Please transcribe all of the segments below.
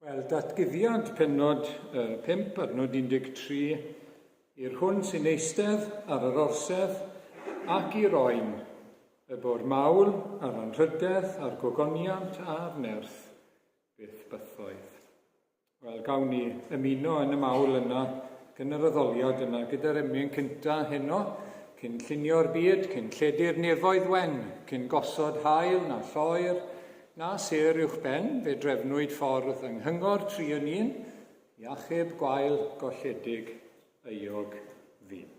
Wel, datguddiad pennod 5, adnod 13, i'r hwn sy'n eistedd ar yr orsedd ac i'r oen, y bo'r mawl a'r anrhydedd a'r gogoniant a'r nerth byth bythoedd. Wel, gawn ni ymuno yn y mawl yna, yn yr addoliad yna, gyda'r emyn cynta heno, cyn llunio'r byd, cyn lledu'r nefoedd wen, cyn gosod haul na lloer, Na sêr uwch ben, fe drefnwyd ffordd yng nghyngor Tri yn Un i achub gwael golledig euog ddyn.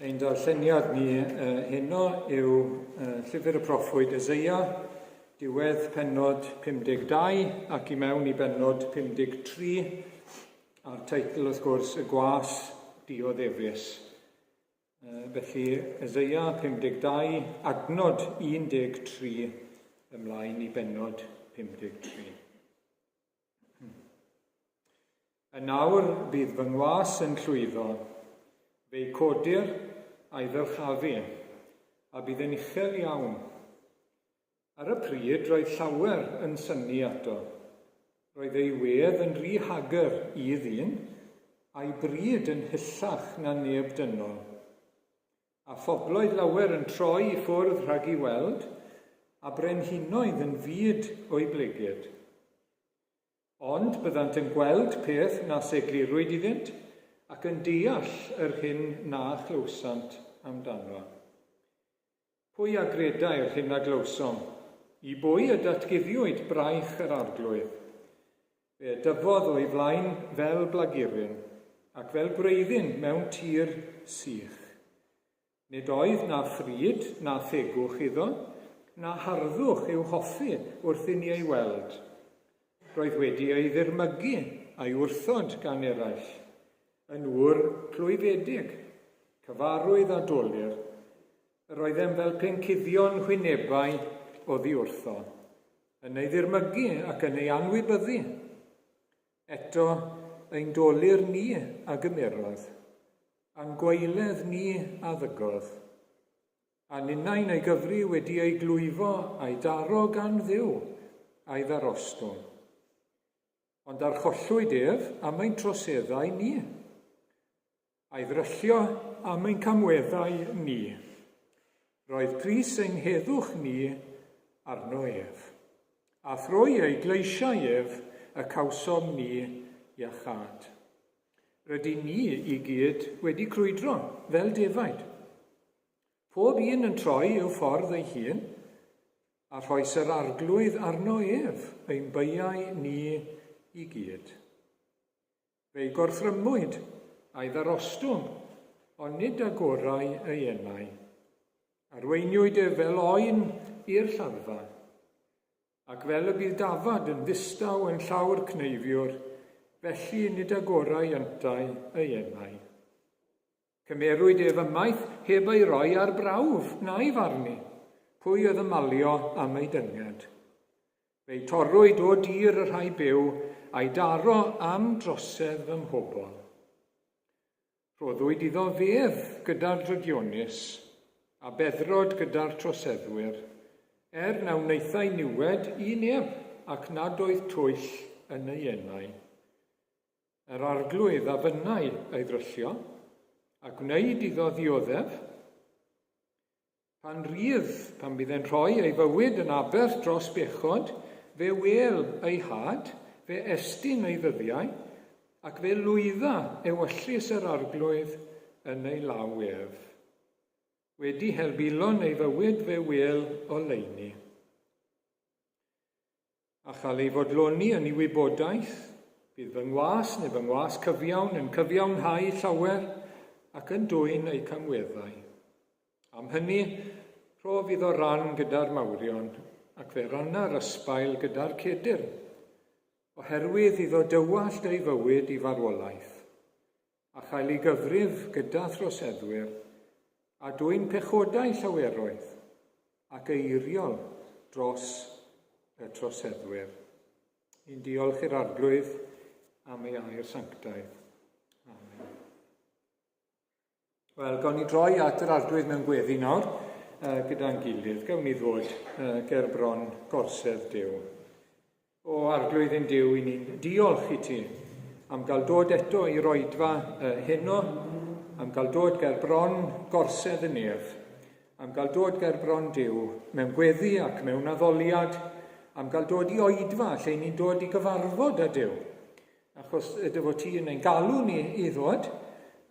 Ein darlleniad ni heno yw Llyfr y Proffwyd Eseia, diwedd pennod 52 ac i mewn i bennod 53, a'r teitl wrth gwrs Y Gwas Dioddefus. Felly Eseia 52, adnod 13 ymlaen i bennod 53. Yn awr bydd fy ngwas yn llwyddo, fe'i codir a'i ddyrchafu, a bydd yn uchel iawn. Ar y pryd roedd llawer yn synnu ato. Roedd ei wedd yn rhy hagr i ddyn, a'i bryd yn hyllach na neb dynol. A phobloedd lawer yn troi i ffwrdd rhag ei weld, a brenhinoedd yn fud o'i blegid. Ond byddant yn gweld peth nas eglurwyd iddynt, ac yn deall yr hyn na chlywsant amdano. Pwy a gredai'r hyn a glywsom? I bwy y datguddiwyd braich yr Arglwydd? Fe dyfodd o'i flaen fel blaguryn, ac fel gwreiddyn mewn tir sych. Nid oedd na phryd na thegwch iddo, na harddwch i'w hoffi wrth i ni ei weld. Roedd wedi ei ddirmygu a'i wrthod gan eraill, yn ŵr clwyfedig, cyfarwydd â dolur. Yr oeddem fel pe'n cuddio'n hwynebau oddi wrtho, yn ei ddirmygu ac yn ei anwybyddu. Eto, ein dolur ni a gymerodd, a'n gwaeledd ni a ddygodd, a ninnau'n ei gyfri wedi ei glwyfo a'i daro gan Dduw, a'i ddarostwng. Ond archollwyd ef am ein troseddau ni, a'i ddryllio am ein camweddau ni. Roedd pris ein heddwch ni arno ef, a thrwy ei gleisiau ef y cawsom ni iachâd. Rydyn ni i gyd wedi crwydro fel defaid. Pob un yn troi i'w ffordd ei hun, a rhoes yr Arglwydd arno ef ein beiau ni i gyd. Fe'i gorthrymwyd, a'i ddarostwng, ond nid agorai ei enau. Arweiniwyd ef fel oen i'r lladdfa, ac fel y bydd dafad yn ddistaw yn llaw'r cneifiwr, felly nid agorai yntau ei enau. Cymerwyd ef ymaith heb ei roi ar brawf na'i farnu, pwy oedd yn malio am ei dynged. Fe'i torrwyd o dir y rhai byw, a'i daro am drosedd fy mhobl. Rhoddwyd iddo fedd gyda'r drygionus, a beddrod gyda'r troseddwyr, er na wnaethai niwed i neb ac nad oedd twyll yn ei enau. Yr Arglwydd a fynnai ei ddryllio, a gwneud iddo ddioddef. Pan rydd, pan bydd e'n rhoi ei fywyd yn aberth dros bechod, fe wêl ei had, fe estyn ei ddyddiau, ac fe lwydda ewyllys yr Arglwydd yn ei law ef. Wedi helbulon ei fywyd fe wêl oleuni. A chael ei fodloni yn ei wybodaeth, bydd fy ngwas neu fy ngwas cyfiawn yn cyfiawnhau llawer ac yn dwyn eu camweddau. Am hynny, rhof iddo ran gyda'r mawrion, ac fe ranna'r ysbail gyda'r cedyrn, oherwydd iddo dywallt ei fywyd i farwolaeth, a chael ei gyfrif gyda throseddwyr, a dwyn pechodau llaweroedd, ac eiriol dros y troseddwyr. Ni'n diolch i'r Arglwydd am ei air sanctaidd. Amen. Wel, gawn ni droi at yr Arglwydd mewn gweddi nawr gyda'n gilydd. Gawn ni ddod ger bron gorsedd Duw. O Arglwydd ein Duw, i ni'n diolch i ti am gael dod eto i'r oedfa heno, am gael dod ger bron gorsedd y nef, am gael dod ger bron Duw mewn gweddi ac mewn addoliad, am gael dod i oedfa lle ni'n dod i gyfarfod â Duw. Achos dy fod ti yn ein galw ni i ddod,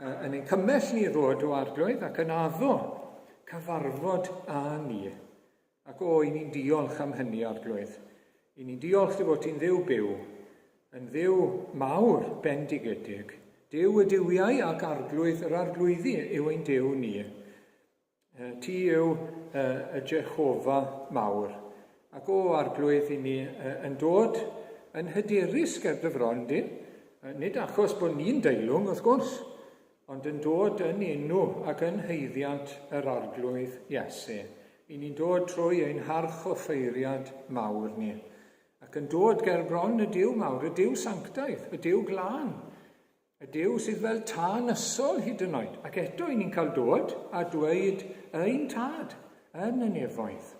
yn ein cymell ni i ddod o Arglwydd ac yn addo cyfarfod â ni. Ac o, i ni'n diolch am hynny, Arglwydd. I ni'n diolch dy fod ti'n Dduw byw, yn Dduw mawr bendigedig. Duw y duwiau ac Arglwydd yr arglwyddi yw ein Duw ni. Ti yw y Jehofa mawr. Ac o, Arglwydd, i ni yn dod yn hyderus ger dy fron di, nid achos bod ni'n deilwng, wrth gwrs, ond yn dod yn enw ac yn haeddiant yr Arglwydd Iesu. I ni'n dod trwy ein harchoffeiriad mawr ni, ac yn dod ger bron y Duw mawr, y Duw sanctaidd, y Duw glân, y Duw sydd fel tân ysol hyd yn oed, ac eto i ni'n cael dod a dweud ein Tad yn y nefoedd,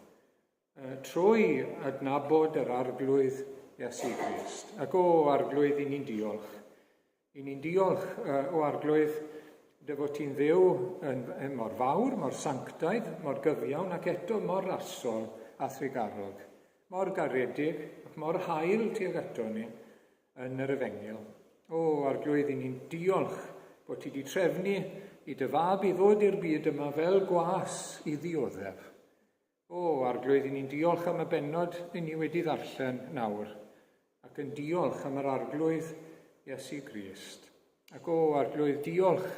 trwy adnabod yr Arglwydd Iesu Grist. Ac o Arglwydd, i ni'n diolch. I ni'n diolch, o Arglwydd, dy fod ti'n Dduw yn, yn mor fawr, mor sanctaidd, mor gyfiawn ac eto mor rasol a thrugarog, mor garedig ac mor hael tuag ato ni yn yr Efengyl. O, Arglwydd, i ni'n diolch bod ti wedi trefnu i dy fab i ddod i'r byd yma fel gwas i ddioddef. O, Arglwydd, i ni'n diolch am y bennod i ni wedi ddarllen nawr, ac yn diolch am yr Arglwydd Iesu Grist. Ac o, Arglwydd, diolch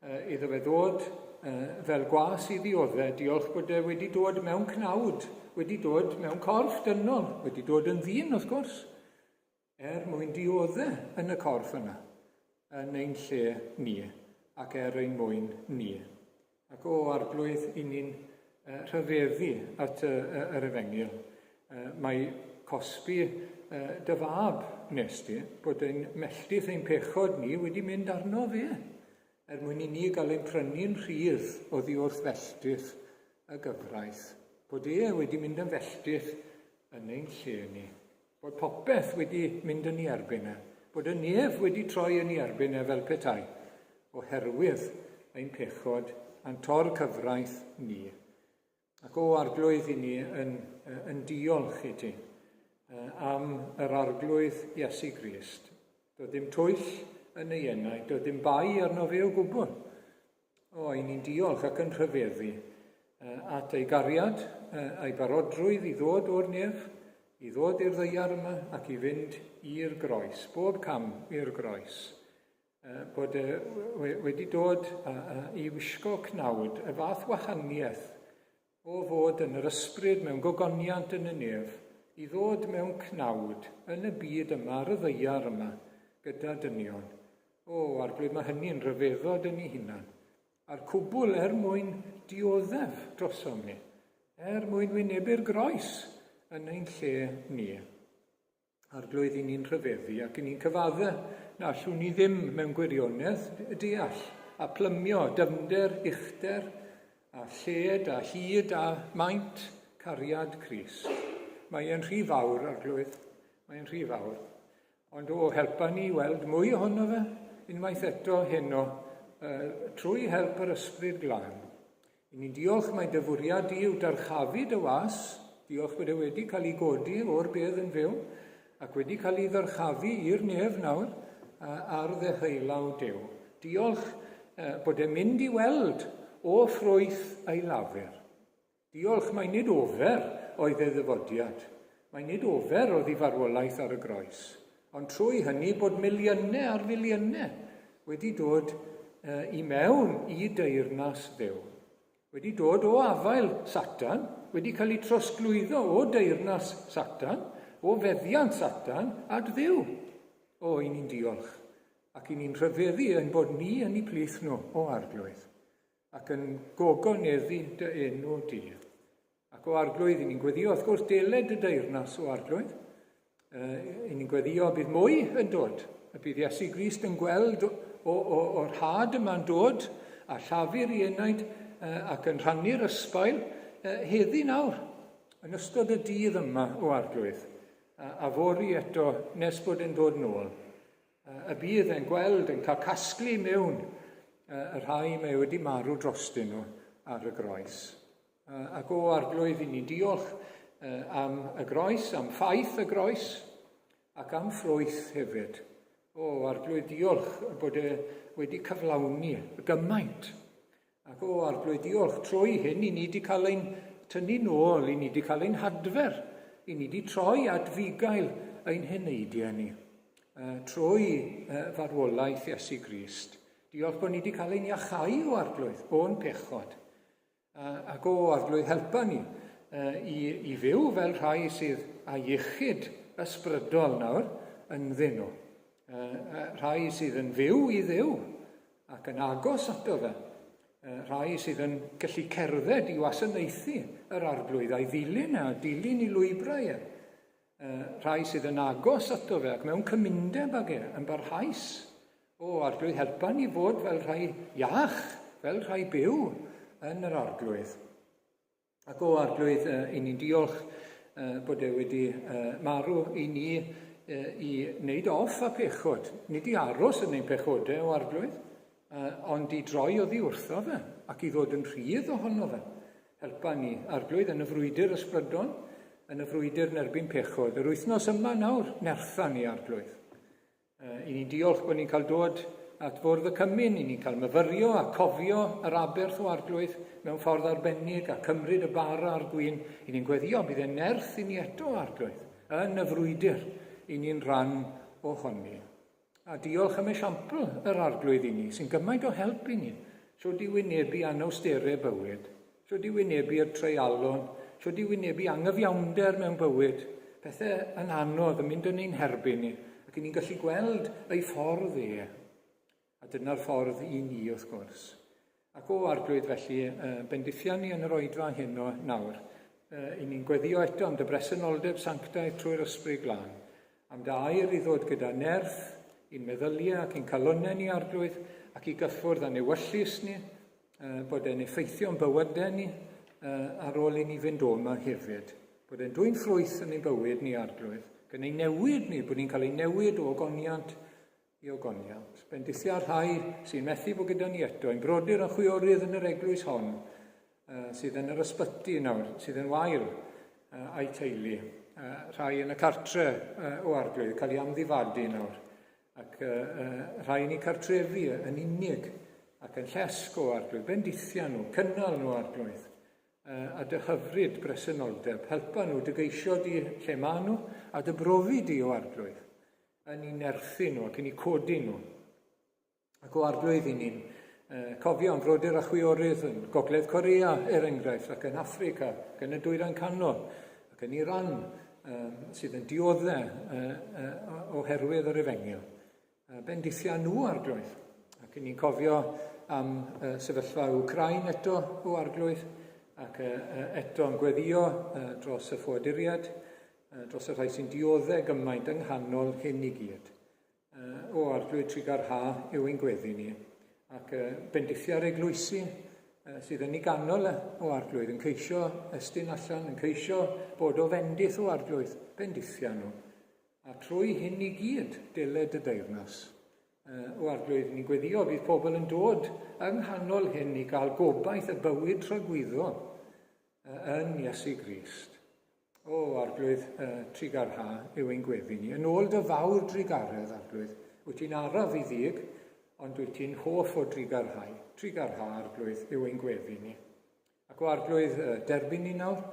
iddo fe ddod fel gwas i ddioddau, diolch bod e wedi dod mewn cnawd, wedi dod mewn corff dynol, wedi dod yn ddyn wrth gwrs, er mwyn dioddau yn y corff yna, yn ein lle ni ac er ein mwyn ni. Ac o Arglwydd, i ni'n rhyfeddu at yr efengyl. Mae cosbi dy fab nes di, bod ein melltith ein pechod ni wedi mynd arno fe, er mwyn i ni gael ein prynu'n rhydd oddi wrth felltith y gyfraith, bod e wedi mynd yn felltith yn ein lle ni. Bod popeth wedi mynd yn ei erbyn e, bod y nef wedi troi yn ei erbyn e fel petai, oherwydd ein pechod a'n tor cyfraith ni. Ac o Arglwydd i ni yn, yn diolch i ti am yr Arglwydd Iesu Grist. Doedd dim twyll yn ei enau, doedd dim bai arno fe o gwbl. O, i ni'n diolch ac yn rhyfeddu at ei gariad, a'i barodrwydd i ddod o'r nef, i ddod i'r ddeiar yma ac i fynd i'r groes, bob cam i'r groes. Bod e wedi dod i wisgo cnawd, y fath wahaniaeth o fod yn yr ysbryd mewn gogoniant yn y nef, i ddod mewn cnawd yn y byd yma, ar y ddaear yma, gyda dynion. O, Arglwydd, mae hynny'n rhyfeddod yn ei hunan. A'r cwbl er mwyn dioddef drosom ni, er mwyn wynebu'r groes yn ein lle ni. Arglwydd, i ni'n rhyfeddu ac i ni'n cyfadde na allwn ni ddim mewn gwirionedd deall a plymio dyfnder, uchder, a lled a hyd a maint cariad Crist. Mae e'n rhy fawr, Arglwydd, mae'n rhy fawr. Ond o, helpa ni weld mwy ohono fe unwaith eto heno trwy help yr Ysbryd Glân. I ni'n diolch mai dy fwriad di yw dyrchafu dy was, diolch bod e wedi cael ei godi o'r bedd yn fyw, ac wedi cael ei ddyrchafu i'r nef nawr ar ddeheulaw Duw. Diolch bod e'n mynd i weld o ffrwyth ei lafur. Diolch mai nid ofer oedd ei ddyfodiad, mai nid ofer oedd ei farwolaeth ar y groes, ond trwy hynny bod miliynau ar filiynau wedi dod i mewn i deyrnas Dduw, wedi dod o afael Satan, wedi cael eu trosglwyddo o deyrnas Satan, o feddiant Satan, at Dduw. O, i ni'n diolch, ac i ni'n rhyfeddu ein bod ni yn eu plith nhw, o Arglwydd, ac yn gogoneddu dy enw di. Ac o Arglwydd, i ni'n gweddio, wrth gwrs, deled y deyrnas o Arglwydd. I ni'n gweddio bydd mwy yn dod, y bydd Iesu Grist yn gweld o'r had yma'n dod a llafur i enaid ac yn rhannu'r ysbail heddi nawr, yn ystod y dydd yma o Arglwydd, a fory eto nes bod e'n dod nôl. Y bydd e'n gweld yn cael casglu mewn y rhai mae wedi marw drostyn nhw ar y groes. Ac o Arglwydd, i ni'n diolch am y groes, am ffaith y groes, ac am ffrwyth hefyd. O Arglwydd, diolch bod e wedi cyflawni gymaint. Ac o Arglwydd, diolch trwy hyn i ni wedi cael ein tynnu nôl, i ni wedi cael ein hadfer, i ni wedi troi at fugail ein heneidiau ni, trwy farwolaeth Iesu Grist. Diolch bod ni wedi cael ein iachau o Arglwydd, o'n pechod. Ac o Arglwydd helpa ni i, i fyw fel rhai sydd â iechyd ysbrydol nawr ynddyn nhw. Rhai sydd yn fyw i Dduw ac yn agos ato fe. Rhai sydd yn gallu cerdded i wasanaethu yr Arglwydd a'i ddilyn a dilyn i lwybrau e. Rhai sydd yn agos ato fe ac mewn cymundeb ag e, yn barhaus. O, Arglwydd, helpa ni fod fel rhai iach, fel rhai byw yn yr Arglwydd. Ac o, Arglwydd, i ni'n diolch bod e wedi marw i ni i wneud off a pechod. Nid i aros yn ein pechodau, o Arglwydd, ond i droi oddi wrtho fe ac i ddod yn rhydd ohono fe. Helpa ni, Arglwydd, yn y frwydr ysbrydol, yn y frwydr yn erbyn pechod. Yr wythnos yma nawr, nertha ni, Arglwydd. I ni'n diolch bod ni'n cael dod at fwrdd y cymun, i ni'n cael myfyrio a cofio yr aberth o Arglwydd mewn ffordd arbennig a cymryd y bara a'r gwin. I ni'n gweddio bydd e'n nerth i ni eto, Arglwydd, yn y frwydr i ni'n rhan ohoni. A diolch am esiampl yr Arglwydd i ni, sy'n gymaint o help i ni. Shwd i wynebu anawsterau bywyd, shwd i wynebu'r treialon, shwd i wynebu angyfiawnder mewn bywyd, pethau yn anodd yn mynd yn ein herbyn ni, ac ni'n gallu gweld ei ffordd e. A dyna'r ffordd i ni, wrth gwrs. Ac o Arglwydd felly, bendithian ni yn yr oedfa heno nawr. I ni'n gweddio eto am dy bresenoldeb sanctaidd trwy'r Ysbryd Glân, am dy air i ddod gyda nerth i'n meddyliau ac i'n calonnau ni, Arglwydd, ac i gyffwrdd â'n ewyllys ni, bod e'n effeithio'n bywydau ni ar ôl i ni fynd o yma hefyd. Bod e'n dwyn ffrwyth yn ein bywyd ni, Arglwydd, gan ei newid ni, bod ni'n cael ei newid o ogoniant i ogoniant. Bendithia'r rhai sy'n methu bod gyda ni eto, ein brodyr a'n chwiorydd yn yr eglwys hon, sydd yn yr ysbyty nawr, sydd yn wael a'i teulu, rhai yn y cartre o Arglwydd, cael ei amddifadu nawr, ac rhai yn eu cartrefi yn unig ac yn llesg o Arglwydd. Bendithia nhw, cynnal nhw Arglwydd, a dy hyfryd bresenoldeb. Helpa nhw dy geisio di lle maen nhw, a dy brofi di o Arglwydd, yn eu nerthu nhw ac yn eu codi nhw. Ac o Arglwydd, i ni'n cofio am frodyr a chwiorydd yn Gogledd Corea, er enghraifft, ac yn Affrica, ac yn y Dwyrain Canol, ac yn Iran, sydd yn dioddau oherwydd yr efengyl. Bendithia nhw, Arglwydd. Ac i ni'n cofio am sefyllfa Wcrain eto, o Arglwydd, ac eto yn gweddio dros y ffoaduriaid, dros y rhai sy'n dioddau gymaint yng nghanol hyn i gyd. O Arglwydd Trugarha yw ein gweddi ni, ac bendithia'r eglwysi sydd yn ei ganol e, o Arglwydd, yn ceisio estyn allan, yn ceisio bod o fendith o Arglwydd, bendithia nhw. A trwy hyn i gyd, deled y deyrnas. O Arglwydd, ni'n gweddio bydd pobl yn dod yng nghanol hyn i gael gobaith y bywyd tragwyddol yn Iesu Grist. O, Arglwydd, trugarha yw ein gweddi ni. Yn ôl dy fawr drugaredd, Arglwydd, wyt ti'n araf i ddig, ond wyt ti'n hoff o drugarhau. Trugarha, Arglwydd, yw ein gweddi ni. Ac o Arglwydd, derbyn ni nawr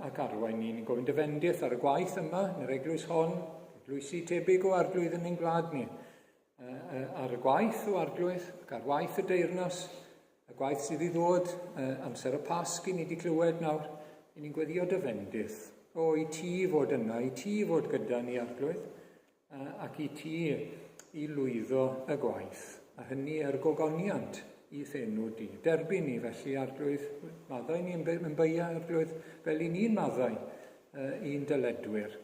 ac arwain ni. Ni'n gofyn dy fendith ar y gwaith yma, yn yr eglwys hon, eglwysi tebyg o Arglwydd yn ein gwlad ni. Ar y gwaith o Arglwydd, ac ar waith y deyrnas, Y gwaith sydd i ddod, amser y Pasg i ni wedi clywed nawr, i ni'n gweddio dy fendith. O, i ti fod yna, i ti fod gyda ni, Arglwydd, ac i ti i lwyddo y gwaith, a hynny er gogoniant i thenw di. Derbyn ni felly, Arglwydd, maddau ni yn beia, Arglwydd, fel i ni'n maddau i'n dyledwyr.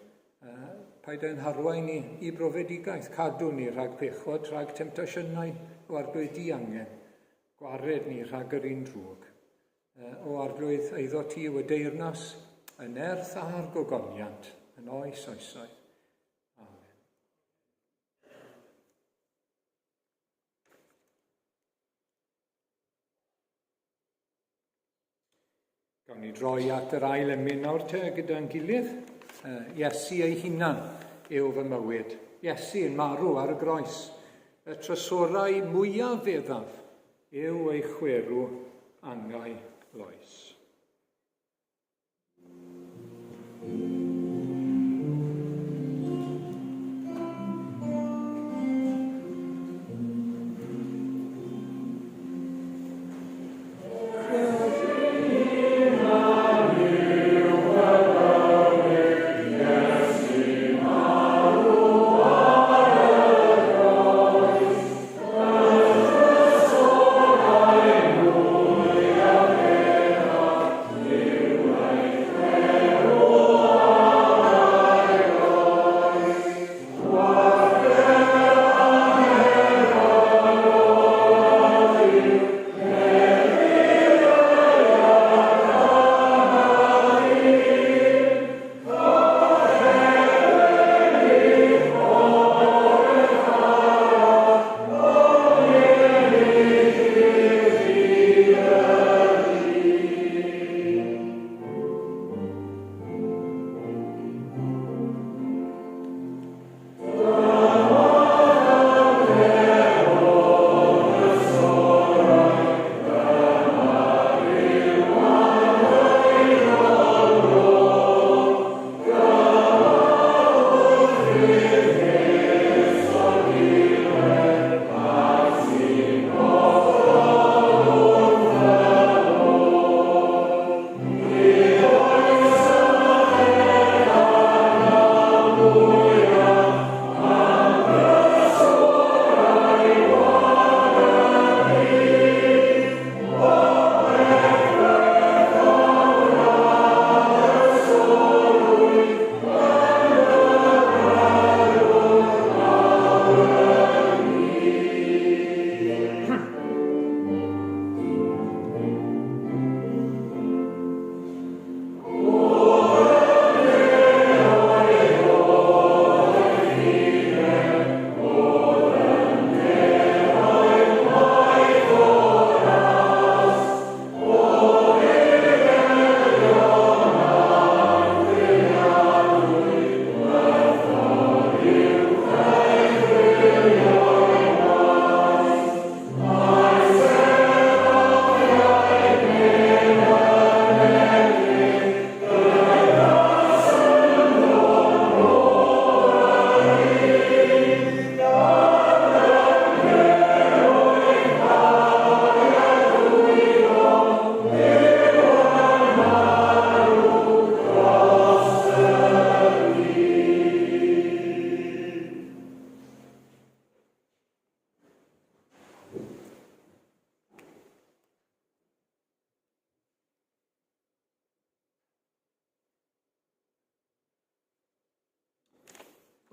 Paid â'n harwain ni i brofedigaeth, cadw ni rhag pechod, rhag temtasiynau, o Arglwydd diangen. Gwared ni rhag yr un drwg. O Arglwydd, eiddo ti yw y deyrnas, y nerth a'r gogoniant, yn oes oesoedd. Amen. Gawn ni droi at yr ail emyn nawr te gyda'n gilydd. Iesu ei hunan yw fy mywyd. Iesu yn marw ar y groes. Y trysorau mwyaf feddaf yw ei chwerw angau loes.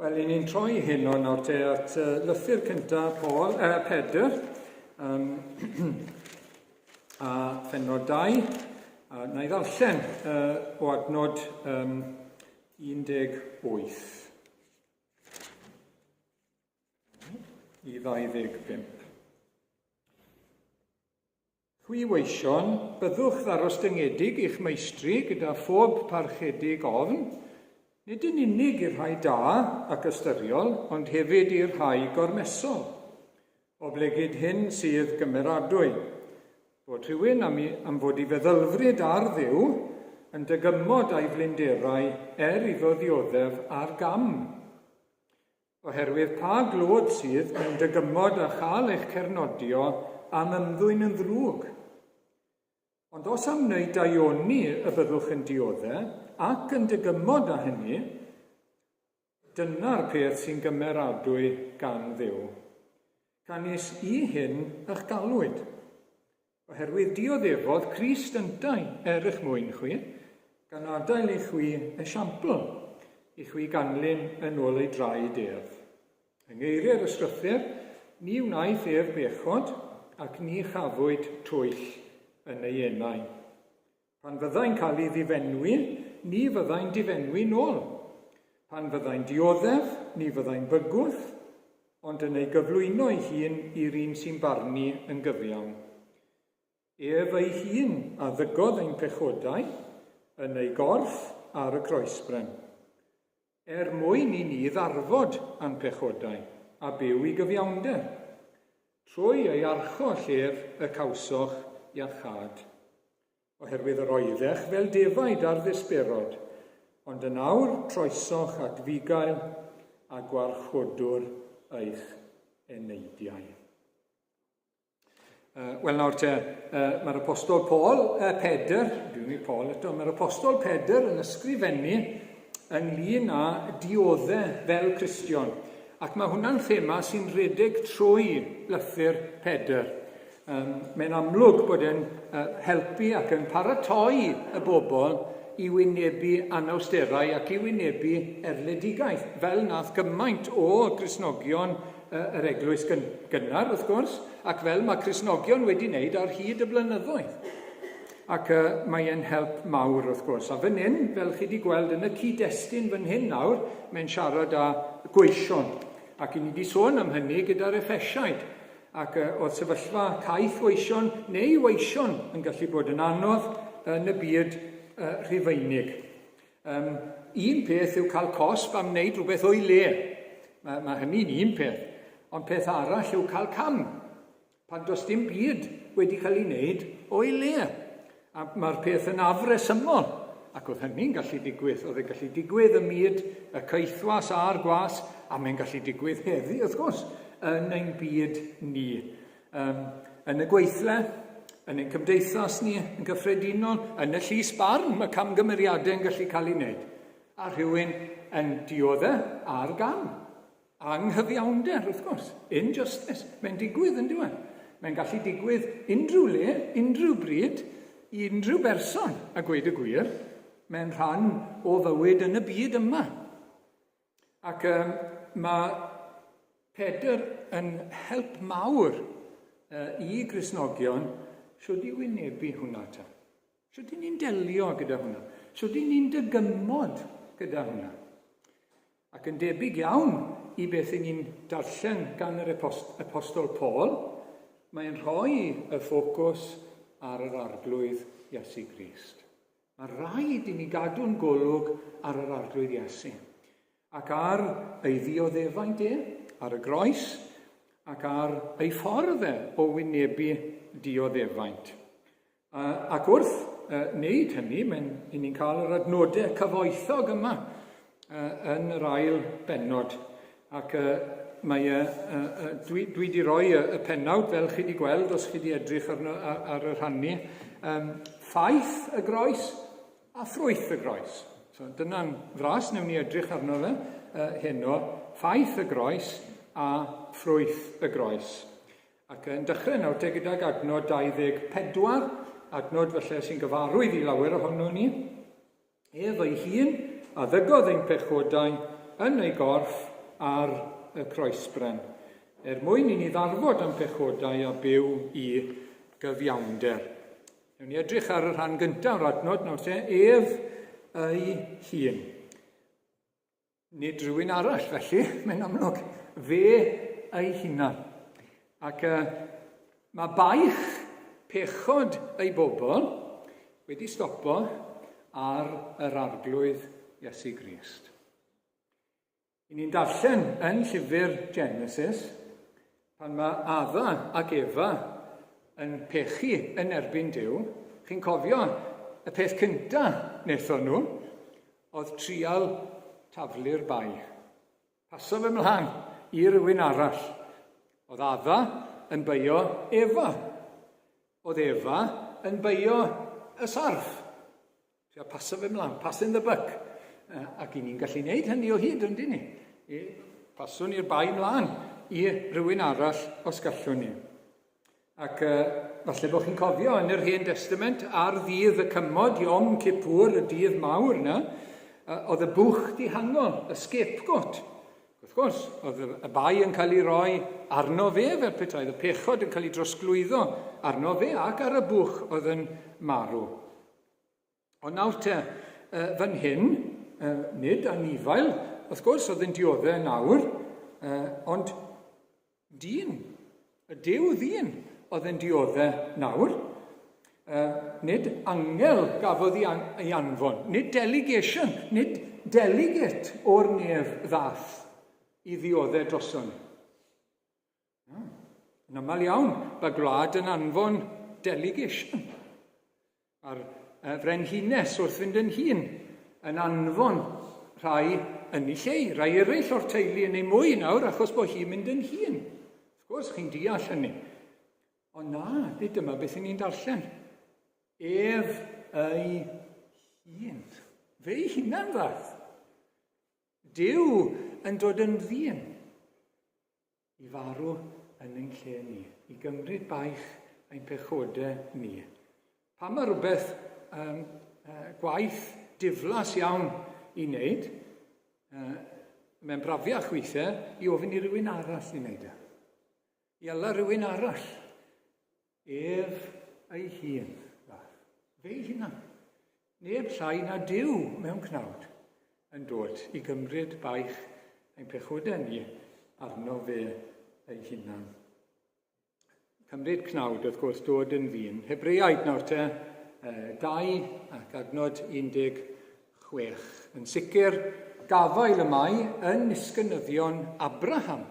Wel, i ni'n troi heno nawr te at lythyr cyntaf Paul, Pedr, a phenod 2, a na i ddarllen o adnod 18 i 25. Chwi weision, byddwch ddarostyngedig i'ch meistri gyda phob parchedig ofn, nid yn unig i'r rhai da ac ystyriol, ond hefyd i'r rhai gormesol. Oblegid hyn sydd gymeradwy, bod rhywun am, i, am fod i feddylfryd ar Dduw yn dygymod a'i flinderau er iddo ddioddef ar gam. Oherwydd pa glod sydd mewn dygymod a chael eich cernodio am ymddwyn yn ddrwg? Ond os am wneud daioni y byddwch yn diodde, ac yn dygymod â hynny, dyna'r peth sy'n gymeradwy gan Dduw. Canys i hyn y'ch galwyd. Oherwydd dioddefodd Crist yntau er eich mwyn chwi, gan adael i chwi esiampl, i chwi ganlyn yn ôl ei draed ef. Yng ngeiriau'r Ysgrythur, ni wnaeth ef bechod, ac ni chafwyd twyll yn ei enau. Pan fyddai'n cael ei ddifenwi, ni fyddai'n difenwi nôl. Pan fyddai'n dioddef, ni fyddai'n bygwth, ond yn ei gyflwyno ei hun i'r un sy'n barnu yn gyfiawn. Ef ei hun a ddygodd ein pechodau yn ei gorff ar y croesbren. Er mwyn i ni ddarfod â'n pechodau a byw i gyfiawnder. Trwy ei archoll ef y cawsoch iachâd. Oherwydd yr oeddech fel defaid ar ddisberod, ond yn awr troesoch at fugail a gwarchodwr eich eneidiau. Wel nawr te, mae'r apostol Paul, Pedr, dwi'n mynd Paul eto, mae'r apostol Pedr yn ysgrifennu ynglyn â diodde fel Cristion. Ac mae hwnna'n thema sy'n rhedeg trwy lythyr Pedr. Mae'n amlwg bod e'n helpu ac yn paratoi y bobl i wynebu anawsterau ac i wynebu erledigaeth, fel nath gymaint o Gristnogion yr eglwys gynnar, wrth gwrs, ac fel mae Cristnogion wedi wneud ar hyd y blynyddoedd. Ac mae e'n help mawr, wrth gwrs. A fan hyn, fel chi wedi gweld yn y cyd-destun fan hyn nawr, mae'n siarad â gweision. Ac i ni wedi sôn am hynny gyda'r Effesiaid. Ac oedd sefyllfa caeth weision neu weision yn gallu bod yn anodd yn y byd Rhufeinig. Un peth yw cael cosb am wneud rhywbeth o'i le. Mae, mae hynny'n un peth. Ond peth arall yw cael cam, pan does dim byd wedi cael ei wneud o'i le. A mae'r peth yn afresymol. Ac oedd hynny'n gallu digwydd. Oedd e'n gallu digwydd ym myd y caethwas a'r gwas, a mae'n gallu digwydd heddi, wrth gwrs, yn ein byd ni. Yn y gweithle, yn ein cymdeithas ni yn gyffredinol, yn y llys barn, mae camgymeriadau yn gallu cael ei wneud. A rhywun yn diodde ar gam. Anghyfiawnder, wrth gwrs. Injustice. Mae'n digwydd yn diwedd. Mae'n gallu digwydd unrhyw le, unrhyw bryd, i unrhyw berson, a gweud y gwir, mae'n rhan o fywyd yn y byd yma. Ac um, mae Pedr yn help mawr uh, i Gristnogion shwd i wynebu hwnna ta. Shwd i ni'n delio gyda hwnna. Shwd i ni'n dygymod gyda hwnna. Ac yn debyg iawn i beth i ni'n darllen gan yr apostol Paul, mae'n rhoi y ffocws ar yr Arglwydd Iesu Grist. Mae rhaid i ni gadw'n golwg ar yr Arglwydd Iesu, ac ar ei ddioddefaint e ar y groes, ac ar ei ffordd e o wynebu dioddefaint. Ac wrth wneud hynny, mae'n, i ni'n cael yr adnodau cyfoethog yma yn yr ail bennod. Ac mae e, dwi, dwi wedi rhoi y, y pennawd, fel chi wedi gweld os chi wedi edrych arno, ar, ar y rhannu, ffaith y groes a ffrwyth y groes. So dyna'n fras, newn ni edrych arno fe heno, ffaith y groes a ffrwyth y groes. Ac yn dechrau nawr te gydag adnod 24, adnod falle sy'n gyfarwydd i lawer ohono ni. Ef ei hun a ddygodd ein pechodau yn ei gorff ar y croesbren, er mwyn i ni ddarfod am pechodau a byw i gyfiawnder. Newn ni edrych ar y rhan gyntaf o'r adnod nawr te, ef ei hun. Nid rhywun arall, felly, mae'n amlwg, fe ei hunan. Ac mae baich pechod ei bobl wedi stopo ar yr Arglwydd Iesu Grist. I ni'n darllen yn llyfr Genesis, pan mae Adda ac Efa yn pechu yn erbyn Duw, chi'n cofio y peth cyntaf wnaethon nhw, oedd trial taflu'r bai. Paso fe mlaen i rywun arall. Oedd Adda yn beio Efa. Oedd Efa yn beio y sarff. Tria paso fe mlaen, passing the buck. Ac i ni'n gallu gwneud hynny o hyd, yndyn ni? I paswn ni'r bai mlaen i rywun arall os gallwn ni. Ac falle bod chi'n cofio yn yr Hen Destament, ar ddydd y cymod, Yom Kippur, y dydd mawr yna, oedd y bwch dihangol, y scapegoat. Wrth gwrs, oedd y bai yn cael ei roi arno fe fel petai, y pechod yn cael ei drosglwyddo arno fe ac ar y bwch oedd yn marw. Ond nawr te, fan hyn, nid anifail, wrth gwrs, oedd yn dioddau nawr, ond dyn, y Duw ddyn oedd yn dioddau nawr. Nid angel gafodd ei anfon, nid delegation, nid delegate o'r nef ddath i ddioddau droson. Yn aml iawn, mae gwlad yn anfon delegation. Mae'r frenhines wrth fynd yn hun yn anfon rhai yn ei lle, rhai eraill o'r teulu yn ei mwy nawr achos bod hi'n mynd yn hun. Wrth gwrs, chi'n deall hynny. Ond na, nid dyma beth ni'n darllen. Ef ei hun. Fe ei hunan ddaeth. Duw yn dod yn ddyn. I farw yn ein lle ni, i gymryd baich ein pechodau ni. Pan mae rhywbeth gwaith diflas iawn i wneud, mae'n brafiach weithiau i ofyn i rywun arall i wneud e. I ala rhywun arall. Ef ei hun. Fe ei hunan. Neb llai na Duw mewn cnawd yn dod i gymryd baich ein pechodau ni arno fe ei hunan. Cymryd cnawd, wrth gwrs, dod yn ddyn. Hebreaid nawr te, 2 ac adnod 16. Yn sicr, gafael y mae yn nisgynyddion Abraham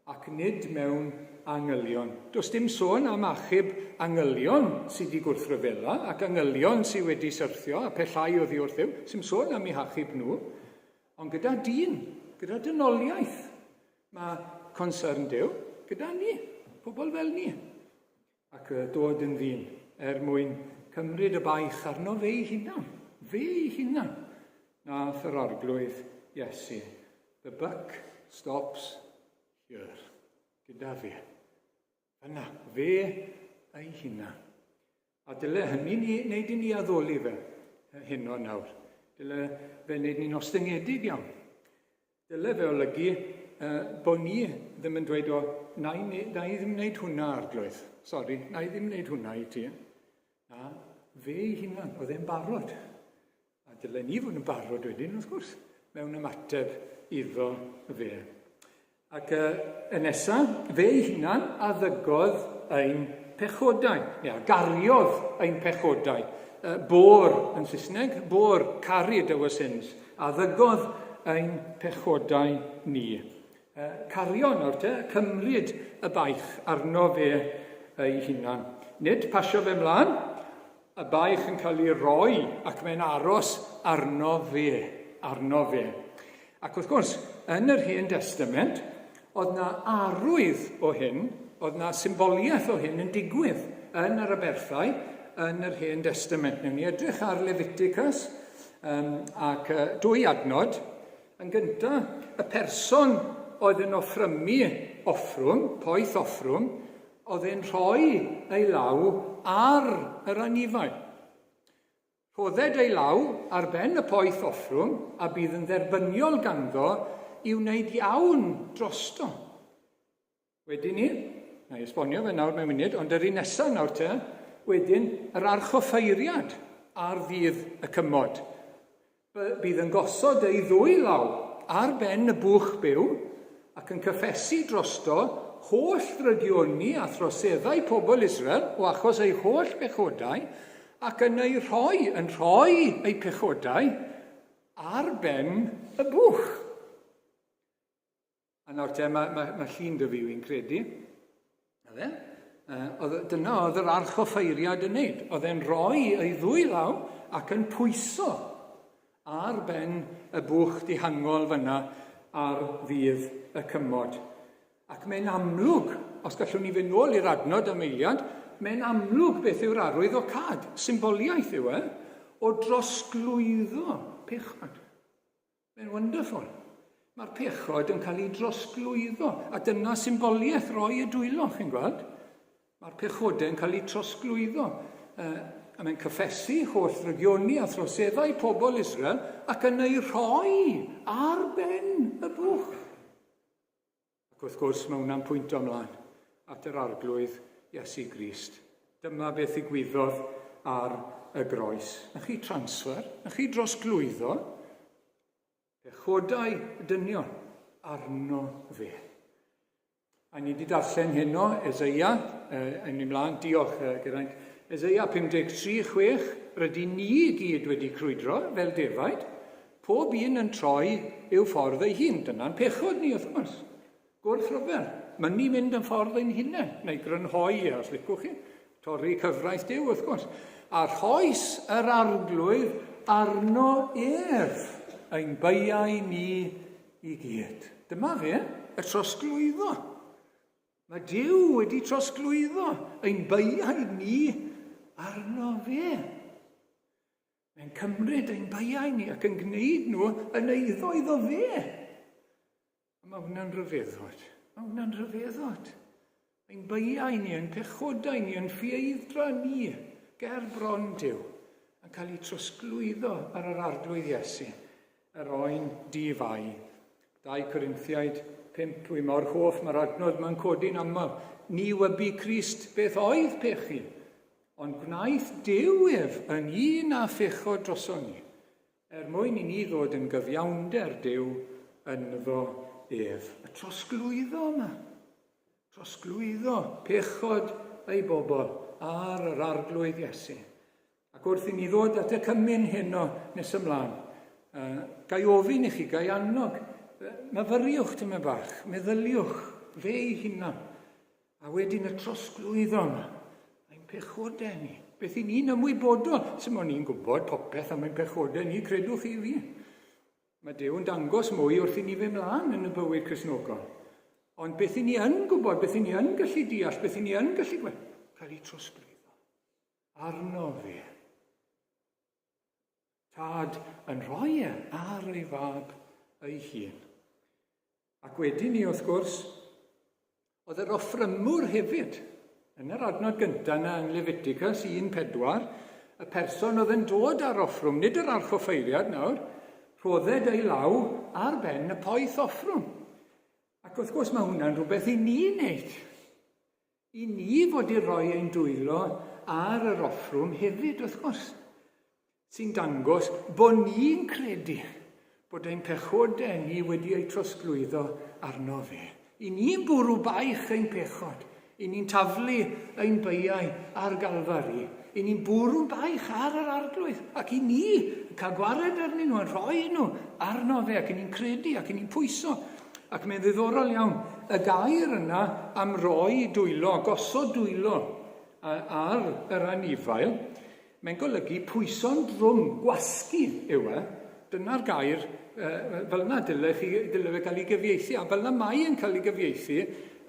Ac nid mewn angylion. Does dim sôn am achub angylion sydd wedi gwrthryfela ac angylion sydd wedi syrthio a pellhau oddi wrth Dduw. Sim sôn am eu hachub nhw. Ond gyda dyn, gyda dynoliaeth, mae concern Duw gyda ni, pobl fel ni. Ac dod yn ddyn er mwyn cymryd y baich arno fe ei hunan. Fe ei hunan. Nath yr Arglwydd Iesu. The buck stops here. Gyda fe. Yna, fe ei hunan. A dyle hynny ni, wneud i ni addoli fe heno nawr. Dyle fe wneud ni'n ostyngedig iawn. Dyle fe olygu bod ni ddim yn dweud, o, na i, na i ddim wneud hwnna, arglwydd. Sori, na i ddim wneud hwnna i ti. Na, fe ei hunan, oedd e'n barod. A dyle ni fod yn barod wedyn, wrth gwrs, mewn ymateb iddo fe. Ac y nesaf, fe ei hunan a ddygodd ein pechodau, neu a gariodd ein pechodau. Bore yn Saesneg, bore, carried our sins, a ddygodd ein pechodau ni. Cario nawr te, cymryd y baich arno fe ei hunan. Nid pasio fe mlaen, y baich yn cael ei roi ac mae'n aros arno fe, arno fe. Ac wrth gwrs, yn yr Hen Destament, oedd na arwydd o hyn, oedd na symboliaeth o hyn yn digwydd yn yr aberthau yn yr Hen Destament. Newn ni edrych ar Leviticus ac dwy adnod. Yn gyntaf, y person oedd yn offrymu offrwm, poeth offrwm, oedd e'n rhoi ei law ar yr anifail. Rhodded ei law ar ben y poeth offrwm, a bydd yn dderbyniol ganddo i wneud iawn drosto. Wedyn ni, na i esbonio fe nawr mewn munud, ond yr un nesaf nawr te, wedyn yr archoffeiriad ar ddydd y cymod. Bydd yn gosod ei ddwy law ar ben y bwch byw ac yn cyffesu drosto holl ddrygioni a throseddau pobl Israel o achos eu holl bechodau ac yn ei rhoi, yn rhoi eu pechodau ar ben y bwch. A nawr te, mae, mae, mae llun dy fi, wy'n credu. Na fe? Oedd, dyna oedd yr archoffeiriad yn neud. Oedd e'n rhoi ei ddwy law ac yn pwyso ar ben y bwch dihangol fyna ar ddydd y cymod. Ac mae'n amlwg, os gallwn ni fynd nôl i'r adnod am eiliad, mae'n amlwg beth yw'r arwydd o cad. Symboliaeth yw e, o drosglwyddo pechod. Mae'n wonderful. Mae'r pechod yn cael ei drosglwyddo, a dyna symboliaeth roi y dwylo, chi'n gweld? Mae'r pechodau yn cael eu trosglwyddo. A mae'n cyffesu holl ddrygioni a throseddau pobl Israel ac yn ei rhoi ar ben y bwch. Ac wrth gwrs, mae hwnna'n pwynto ymlaen at yr Arglwydd Iesu Grist. Dyma beth ddigwyddodd ar y groes. Na chi transfer, na chi drosglwyddo pechodau dynion arno fe. A ni wedi darllen heno Eseia, yn ni mlaen, diolch Geraint, Eseia 53, 6, rydyn ni i gyd wedi crwydro fel defaid, Pob un yn troi i'w ffordd ei hun. Dyna'n pechod ni, wrth gwrs. Gwrthryfel. Mynnu mynd yn ffordd ein hunain, neu grynhoi e, os licwch chi. Torri cyfraith Duw, wrth gwrs. A rhoes yr arglwydd arno ef ein beiau ni i gyd. Dyma fe, y trosglwyddo. Mae Duw wedi trosglwyddo ein beiau ni arno fe. Mae'n cymryd ein beiau ni ac yn gwneud nhw yn eiddo iddo fe. A mae hwnna'n rhyfeddod. Mae hwnna'n rhyfeddod. Ein beiau ni, ein pechodau ni, ein ffieiddra ni, ger bron Duw, yn cael eu trosglwyddo ar yr Arglwydd Iesu, yr oen di-fai. 2 Corinthiaid 5, wy mor hoff, mae'r adnod mae'n codi'n aml. Ni wybu Crist beth oedd pechu, Ond gwnaeth Duw ef yn un â phechod droson ni, er mwyn i ni ddod yn gyfiawnder Duw ynddo ef. Y trosglwyddo yma. Trosglwyddo pechod ei bobl ar yr Arglwydd Iesu. Ac wrth i ni ddod at y cymun heno nes ymlaen, uh, gai ofyn i chi, gai annog, myfyriwch tyma bach, meddyliwch fe ei hunan, A wedyn y trosglwyddo yma, ein pechodau ni. Beth i ni'n ymwybodol, sy'n o'n ni'n gwybod popeth am ein pechodau ni, credwch chi fi. Mae Duw yn dangos mwy wrth i ni fynd mlaen yn y bywyd Cristnogol. Ond beth i ni yn gwybod, beth i ni yn gallu deall, beth i ni yn gallu gweld, cael ei trosglwyddo arno fe. Tad yn rhoi e ar ei fab ei hun. Ac wedyn ni, wrth gwrs, oedd yr offrymwr hefyd. Yn yr adnod gyntaf yna yn Leviticus 1.4, y person oedd yn dod â'r offrwm, nid yr archoffeiriad nawr, rhodded ei law ar ben y poeth offrwm. Ac wrth gwrs mae hwnna'n rhywbeth i ni wneud. I ni fod i roi ein dwylo ar yr offrwm hefyd, wrth gwrs, sy'n dangos bod ni'n credu bod ein pechodau ni wedi eu trosglwyddo arno fe. I ni'n bwrw baich ein pechod, i ni'n taflu ein beiau ar Galfari, i ni'n bwrw baich ar yr Arglwydd, ac i ni yn cael gwared arnyn nhw, yn rhoi nhw arno fe, ac i ni'n credu, ac i ni'n pwyso. Ac mae'n ddiddorol iawn, y gair yna am roi dwylo, gosod dwylo ar yr anifail, mae'n golygu pwyso'n drwm, gwasgu yw e. Dyna'r gair, fel yna dyle, chi, dyle fe gael ei gyfieithu, a fel yna mae e'n cael ei gyfieithu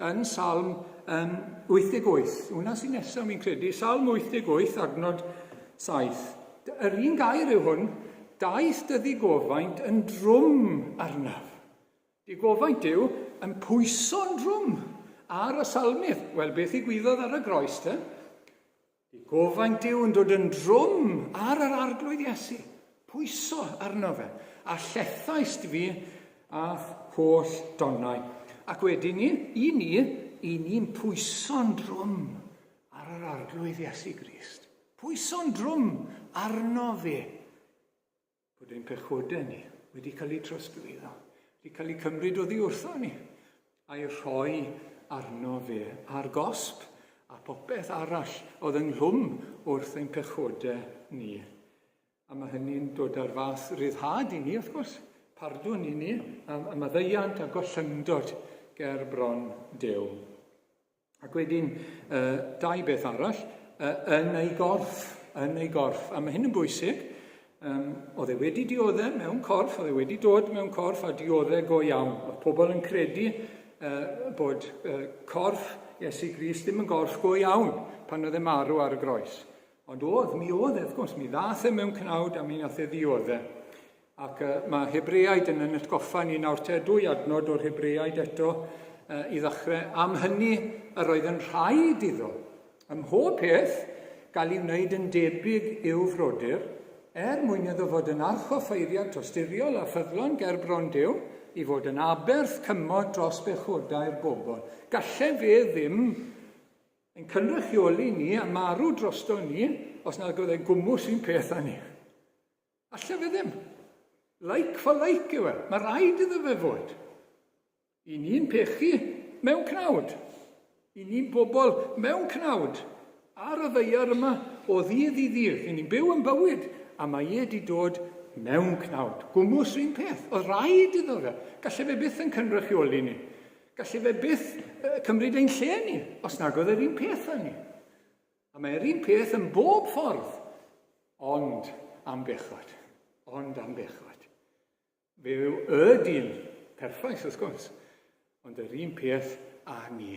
yn Salm um, 88. Hwna sy'n nesaf, mi'n credu. Salm 88, adnod 7. Yr un gair yw hwn, daeth dy ddigofaint yn drwm arnaf. Digofaint Duw yn pwyso'n drwm ar y salmydd. Wel, beth ddigwyddodd ar y groes te? Digofaint Duw yn dod yn drwm ar yr Arglwydd Iesu. Pwyso arno fe. A llethaist fi A'th holl donnau. Ac wedyn ni, i ni, i ni'n pwyso'n drwm ar yr Arglwydd Iesu Grist. Pwyso'n drwm arno fe. Bod ein pechodau ni wedi cael eu trosglwyddo, wedi cael eu cymryd oddi wrtho ni, a'i rhoi arno fe ar gosb a popeth arall oedd ynghlwm wrth ein pechodau ni. A mae hynny'n dod â'r fath ryddhad i ni, wrth gwrs, pardwn i ni, a, a maddeuant a gollyngdod ger bron Duw. Ac wedyn, uh, dau beth arall, uh, yn ei gorff, yn ei gorff. A mae hyn yn bwysig, um, oedd e wedi dioddef mewn corff, oedd e wedi dod mewn corff a dioddef go iawn. Oedd pobl yn credu uh, bod uh, corff Iesu Grist ddim yn gorff go iawn pan oedd e marw ar y groes. Ond oedd, mi oedd e, wrth gwrs, mi ddath e mewn cnawd a mi nath e ddiodde. Ac uh, mae Hebreaid yn yn atgoffa ni nawr te, dwy adnod o'r Hebreaid eto uh, i ddechrau. Am hynny yr oedd yn rhaid iddo, ym mhob peth, gael ei wneud yn debyg i'w frodyr, er mwyn iddo fod yn archoffeiriad tosturiol a ffyddlon ger bron Duw, i fod yn aberth cymod dros bechodau'r bobl. Gallai fe ddim Yn cynrychioli ni a marw drosto ni os nad oedd e'n gwmws un peth â ni. Alle fe ddim. Like for like yw e. Mae rhaid iddo fe fod. I ni'n pechu mewn cnawd. I ni'n bobl mewn cnawd. Ar y ddeiar yma o ddydd i ddydd. I ni'n byw yn bywyd a mae e wedi dod mewn cnawd. Gwmws un peth. Oedd rhaid iddo fe. Gallai fe byth yn cynrychioli ni. Gallu fe byth cymryd ein lle ni, os nag oedd yr un peth â ni. A mae'r un peth yn bob ffordd, ond am bechod. Ond am bechod. Fe yw y dyn, perffaith wrth gwrs, ond yr un peth â ni.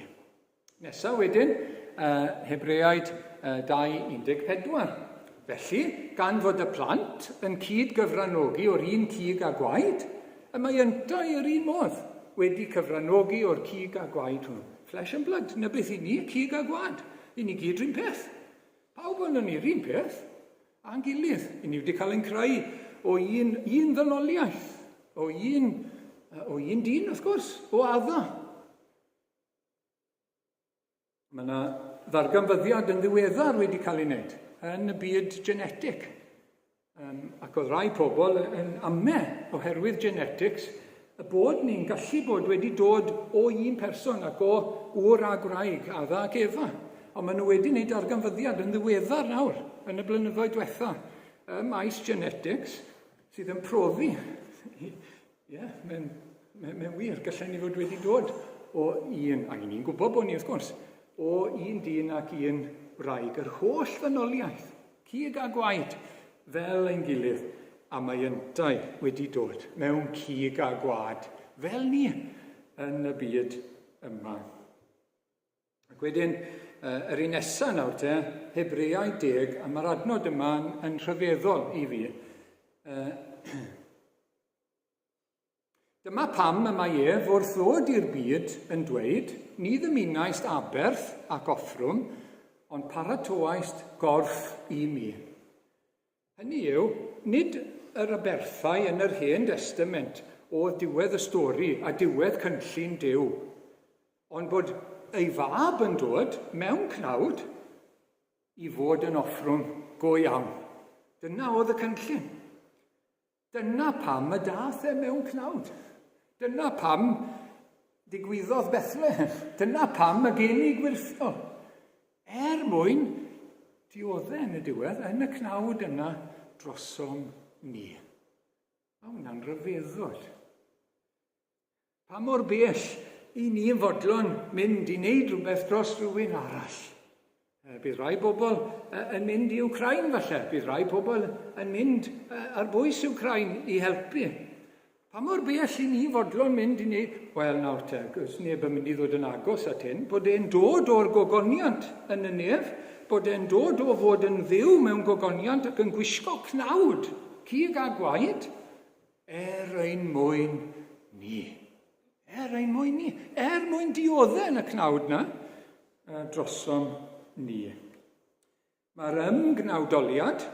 Nesa wedyn, uh, Hebreaid uh, 2.14. Felly, gan fod y plant yn cyd gyfranogi o'r un cig a gwaed, y mae yntau yr un modd wedi cyfranogi o'r cig a gwaed hwnnw. Flesh and blood, na beth i ni, cig a gwaed. I ni gyd rhywun peth. Pawb ond ni'r un peth. A'n gilydd. I ni wedi cael ein creu o un, un ddynoliaeth, o un, o un dyn, wrth gwrs, o Adda. Mae yna ddarganfyddiad yn ddiweddar wedi cael ei wneud yn y byd genetic. Um, ac oedd rai pobl yn ame oherwydd genetics y bod ni'n gallu bod wedi dod o un person ac o ŵr a gwraig, Adda ac Efa. Ond maen nhw wedi gwneud darganfyddiad yn ddiweddar nawr, yn y blynyddoedd diwetha, ym maes genetics, sydd yn profi Ie, yeah, mae'n mae, mae wir. Gallen ni fod wedi dod o un, a ni'n gwybod bod ni wrth gwrs, o un dyn ac un wraig, yr holl ddynoliaeth, cig a gwaed, fel ein gilydd, a mae yntau wedi dod mewn cig a gwad, fel ni yn y byd yma. Ac wedyn, yr un nesaf nawr te, Hebreaid 10, a mae'r adnod yma yn, yn rhyfeddol i fi. Dyma pam y mae ef wrth ddod i'r byd yn dweud, Ni ddymunaist aberth ac offrwm, ond paratoaist gorff i mi. Hynny yw, nid yr aberthau yn yr Hen Destament oedd diwedd y stori a diwedd cynllun Duw, ond bod ei fab yn dod mewn cnawd i fod yn offrwm go iawn. Dyna oedd y cynllun. Dyna pam y dath e mewn cnawd. Dyna pam digwyddodd Bethlehem. Dyna pam y geni gwyrthiol. Er mwyn diodde yn y diwedd, yn y cnawd yna drosom ni. Mae hwnna'n rhyfeddol. Pa mor bell i ni'n fodlon mynd i wneud rhywbeth dros rhywun arall? Bydd rai bobl yn mynd i Wcrain falle, bydd rai pobl yn mynd ar bwys Wcrain i helpu. Pa mor bell i ni fodlon mynd i ni... Wel, nawr te, os neb yn mynd i ddod yn agos at hyn, bod e'n dod o'r gogoniant yn y nef, bod e'n dod o fod yn dduw mewn gogoniant ac yn gwisgo cnawd, cig a gwaed, er ein mwyn ni. Er ein mwyn ni. Er mwyn dioddau yn y cnawd na drosom ni. Mae'r ymgnawdoliad,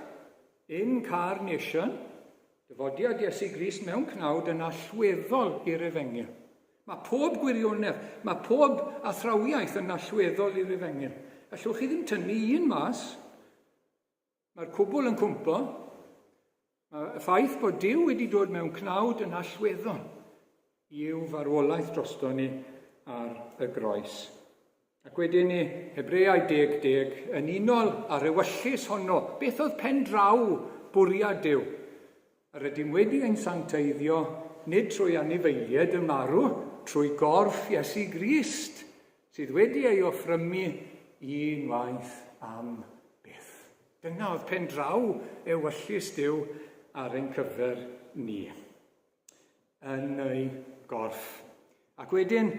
incarnation, Dyfodiad Iesu Grist mewn cnawd yn allweddol i'r efengyl. Mae pob gwirionedd, mae pob athrawiaeth yn allweddol i'r efengyl. Allwch chi ddim tynnu un mas. Mae'r cwbl yn cwmpo. Mae y ffaith bod Duw wedi dod mewn cnawd yn allweddol i'w farwolaeth drosto ni ar y groes. Ac wedyn ni, Hebreaid 10, 10, yn unol â'r ewyllys honno, beth oedd pen draw bwriad Duw? Yr ydym wedi ein sancteiddio, nid trwy anifeiliaid yn marw, trwy gorff Iesu Grist, sydd wedi ei offrymu unwaith am byth. Dyna oedd pen draw ewyllys Duw ar ein cyfer ni. Yn ei gorff. Ac wedyn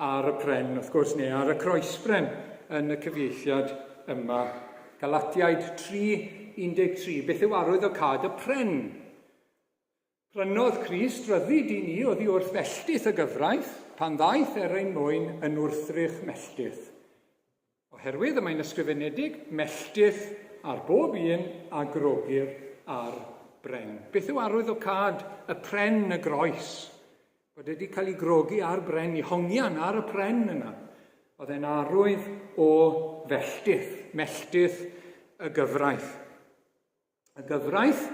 ar y pren, wrth gwrs, neu ar y croesbren yn y cyfieithiad yma. Galatiaid 3.13. Beth yw arwydd o cad y pren? Prynodd Crist ryddid i ni oddi wrth felltith y gyfraith, pan ddaeth er ein mwyn yn wrthrych melltith. Oherwydd y mae'n ysgrifenedig, melltith ar bob un a grogir ar bren. Beth yw arwyddocâd y pren y groes? Bod wedi cael ei grogi ar bren, i hongian ar y pren yna. Oedd e'n arwydd o felltith, melltith y gyfraith. Y gyfraith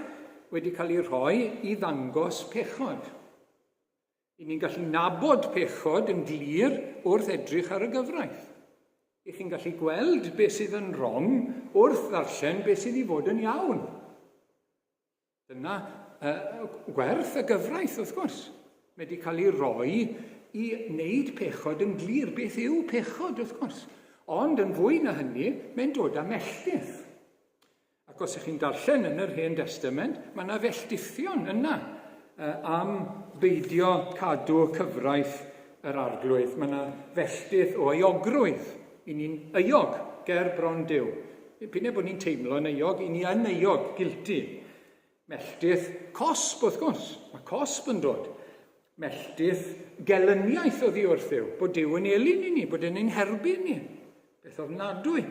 wedi cael ei rhoi i ddangos pechod. I ni'n gallu nabod pechod yn glir wrth edrych ar y gyfraith. I chi'n gallu gweld beth sydd yn wrong wrth ddarllen beth sydd i fod yn iawn. Dyna gwerth y gyfraith, wrth gwrs. Mae wedi cael ei roi i wneud pechod yn glir. Beth yw pechod, wrth gwrs? Ond yn fwy na hynny, mae'n dod â melltith. Ac os ych chi'n darllen yn yr Hen Destament, mae yna felldithion yna am beidio cadw cyfraith yr arglwydd. Mae yna felldith o euogrwydd. I ni'n euog ger bron Duw. P'un bod ni'n teimlo'n euog, i ni yn euog, guilty. Melltith cosb, wrth gwrs. Mae cosb yn dod. Melltith gelyniaeth oddi wrth Dduw, bod Duw yn elyn i ni, bod e'n ein herbyn ni. Beth ofnadwy.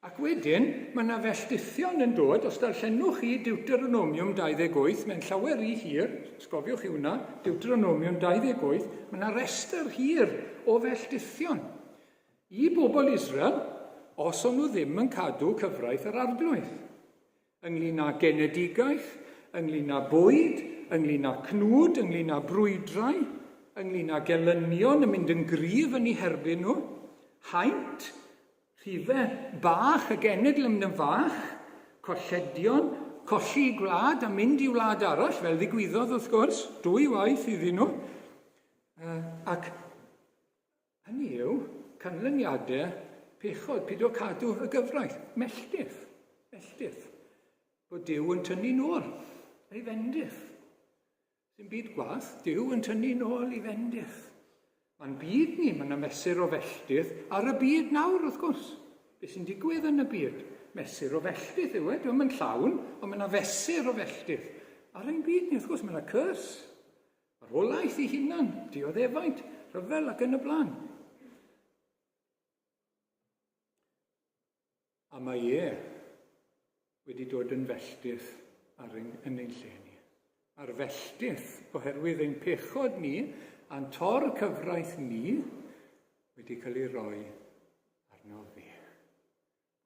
Ac wedyn, mae yna felldithion yn dod, os darllenwch chi Deuteronomium 28, mae'n llawer rhy hir, sgofiwch chi hwnna, Deuteronomium 28, mae yna restr hir o felldithion i bobl Israel os o'n nhw ddim yn cadw cyfraith yr arglwydd. Ynglyn â genedigaeth, ynglyn â bwyd, ynglyn â cnwd, ynglyn â brwydrau, ynglyn â gelynion yn mynd yn gryf yn eu herbyn nhw, haint, Rhife bach, y genedl yn mynd yn fach, colledion, colli gwlad a mynd i wlad arall, fel ddigwyddodd wrth gwrs, dwy waith iddyn nhw. Ac hynny yw, canlyniadau pechod, pido cadw y gyfraith, melltith, melltith. Bod Duw yn tynnu nôl ei fendith. Dim byd gwath, Duw yn tynnu nôl i fendith. Mae'n byd ni, mae'n yna mesur o felltith ar y byd nawr, wrth gwrs. Beth sy'n digwydd yn y byd? Mesur o felltith yw e, dwi'n yn llawn, ond mae yna fesur o felltith. Ar ein byd ni, wrth gwrs, mae yna cyrs. Marwolaeth i hunan, dioddefaint, rhyfel ac yn y blaen. A mae e wedi dod yn felltith ar ein, yn ein lle ni. A'r felltith, oherwydd ein pechod ni a'n tor cyfraith ni, wedi cael ei roi arno fe.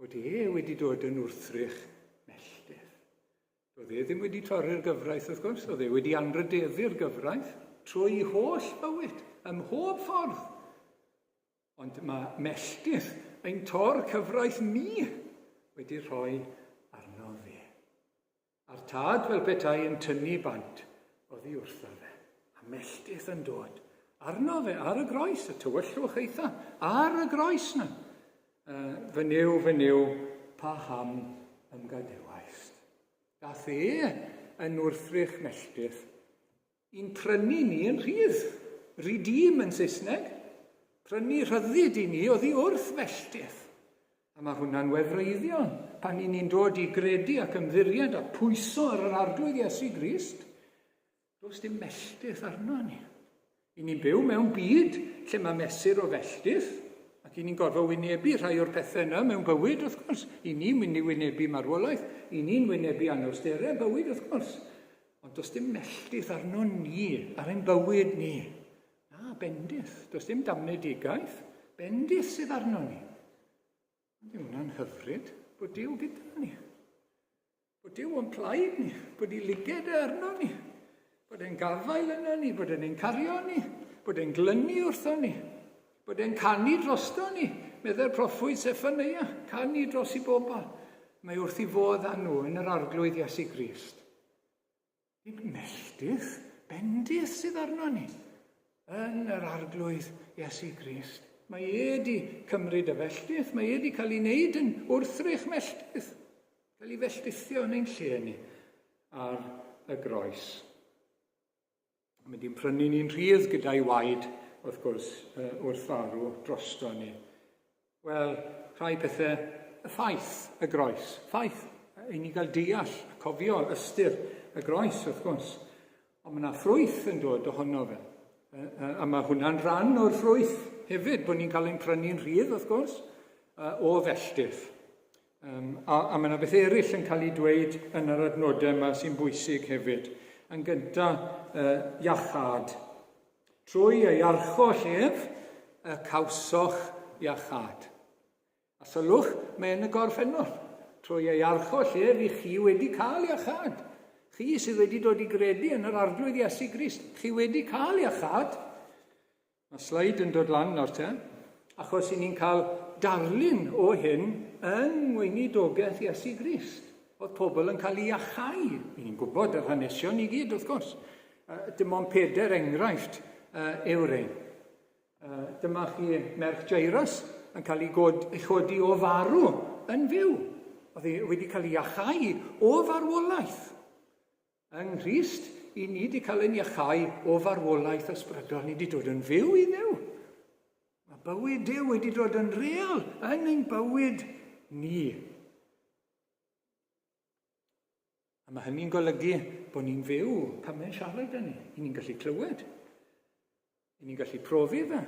Bod e wedi dod yn wrthrych melltith. Doedd e ddim wedi torri'r gyfraith, wrth gwrs, oedd e wedi anrhydeddu'r gyfraith trwy holl fywyd, ym mhob ffordd. Ond mae melltith ein tor cyfraith ni wedi rhoi arno fe. A'r tad fel petai yn tynnu bant oddi wrtho fe. A melltith yn dod arno fe ar y groes, y tywyllwch eitha, ar y groes na. Fy Nuw, fy Nuw, paham ymgadewaist? Dath e yn wrthrych melltith I'n prynu ni yn rhydd. Redeem yn Saesneg. Prynu rhyddid i ni oddi wrth felltith. A mae hwnna'n wefreiddiol pan i ni'n dod i gredu ac ymddiried a pwyso ar yr Arglwydd Iesu Grist. Does dim melltith arno ni. I ni'n byw mewn byd lle mae mesur o felltith, ac i ni'n gorfod wynebu rhai o'r pethau yna mewn bywyd, wrth gwrs. I ni'n mynd i wynebu marwolaeth, i ni'n wynebu anawsterau bywyd, wrth gwrs. Ond does dim melltith arno ni, ar ein bywyd ni. Na, bendith. Does dim damnedigaeth. Bendith sydd arno ni. Ond yw hwnna'n hyfryd bod Duw gyda ni. Bod Duw o'n plaid ni, bod ei lyged e arno ni, bod e'n gafael yno ni, bod e'n ein cario ni, bod e'n glynu wrtho ni, bod e'n canu drosto ni, meddai'r proffwyd Seffaneia, canu dros i bobl. Mae wrth i fodd â nhw yn yr Arglwydd Iesu Grist. Dim melltith, bendith sydd arno ni yn yr Arglwydd Iesu Grist. Mae e di cymryd y felltith, mae e di cael ei wneud yn wrthrych melltith, cael ei felldithio yn ein lle ni ar y groes. Mae di'n prynu ni'n rhydd gyda'i waed, wrth gwrs, wrth farw drosto ni. Wel, rhai pethau, y ffaith, y groes. Ffaith, i ni gael deall, cofio ystyr y groes, wrth gwrs. Ond mae yna ffrwyth yn dod ohono fe. A mae hwnna'n rhan o'r ffrwyth hefyd, bod ni'n cael ein prynu'n rhydd, wrth gwrs, o felltith. Um, a, a mae yna beth eraill yn cael ei dweud yn yr adnodau yma sy'n bwysig hefyd. Yn gyntaf, iachâd. Trwy ei archoll ef, y cawsoch iachâd. A sylwch, mae yn y gorffennol. Trwy ei archoll ef i chi wedi cael iachâd. Chi sydd wedi dod i gredu yn yr Arglwydd Iesu Grist, chi wedi cael iachâd. Mae sleid yn dod lan nawr te, achos i ni'n cael darlun o hyn yng ngweinidogaeth Iesu Grist. Oedd pobl yn cael ei iachau. I ni'n gwybod yr hanesion i gyd, wrth gwrs. Dim ond peder enghraifft yw rhain. Dyma chi merch Jairus yn cael ei, god, ei chodi o farw yn fyw. Oedd hi wedi cael ei iachau o farwolaeth. Yng Nghrist, i ni wedi cael ein iachau o farwolaeth ysbrydol. Ni wedi dod yn fyw i Dduw. Mae bywyd Duw wedi dod yn real yn ein bywyd ni. A mae hynny'n golygu bod ni'n fyw pan mae'n siarad â ni. I ni'n gallu clywed. I ni'n gallu profi fe.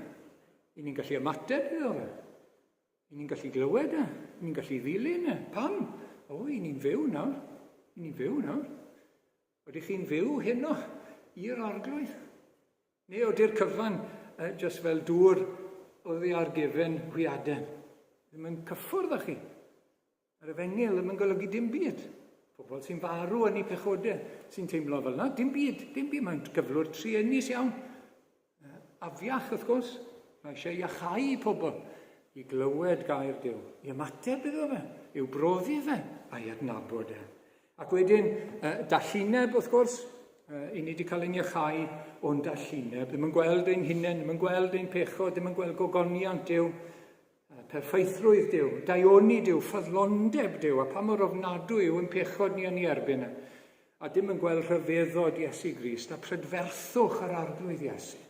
I ni'n gallu ymateb iddo fe. I ni'n gallu glywed e. I ni'n gallu ddilyn e. Pam? O, i ni'n fyw nawr. I ni'n fyw nawr. Ydych chi'n fyw heno i'r arglwydd? Neu ydy'r cyfan uh, just fel dŵr oddi ar gefen hwyaden? Ddim yn cyffwrdd â chi. Yr efengyl ddim yn golygu dim byd. Pobl sy'n farw yn eu pechodau sy'n teimlo fel yna, dim byd, dim byd. Mae'n gyflwr truenus iawn. Afiach, wrth gwrs. Mae eisiau iachau pobl i glywed gair Duw, i ymateb iddo fe, i'w brofi fe, a'i adnabod e. Ac wedyn, dallineb, wrth gwrs, i ni wedi cael ein iachau o'n dallineb. Ddim yn gweld ein hunain, ddim yn gweld ein pechod, ddim yn gweld gogoniant Duw. Perffeithrwydd Duw, daioni Duw, ffyddlondeb Duw, a pa mor ofnadwy yw ein pechod ni yn ei erbyn e. A dim yn gweld rhyfeddod Iesu Grist a prydferthwch yr Arglwydd Iesu.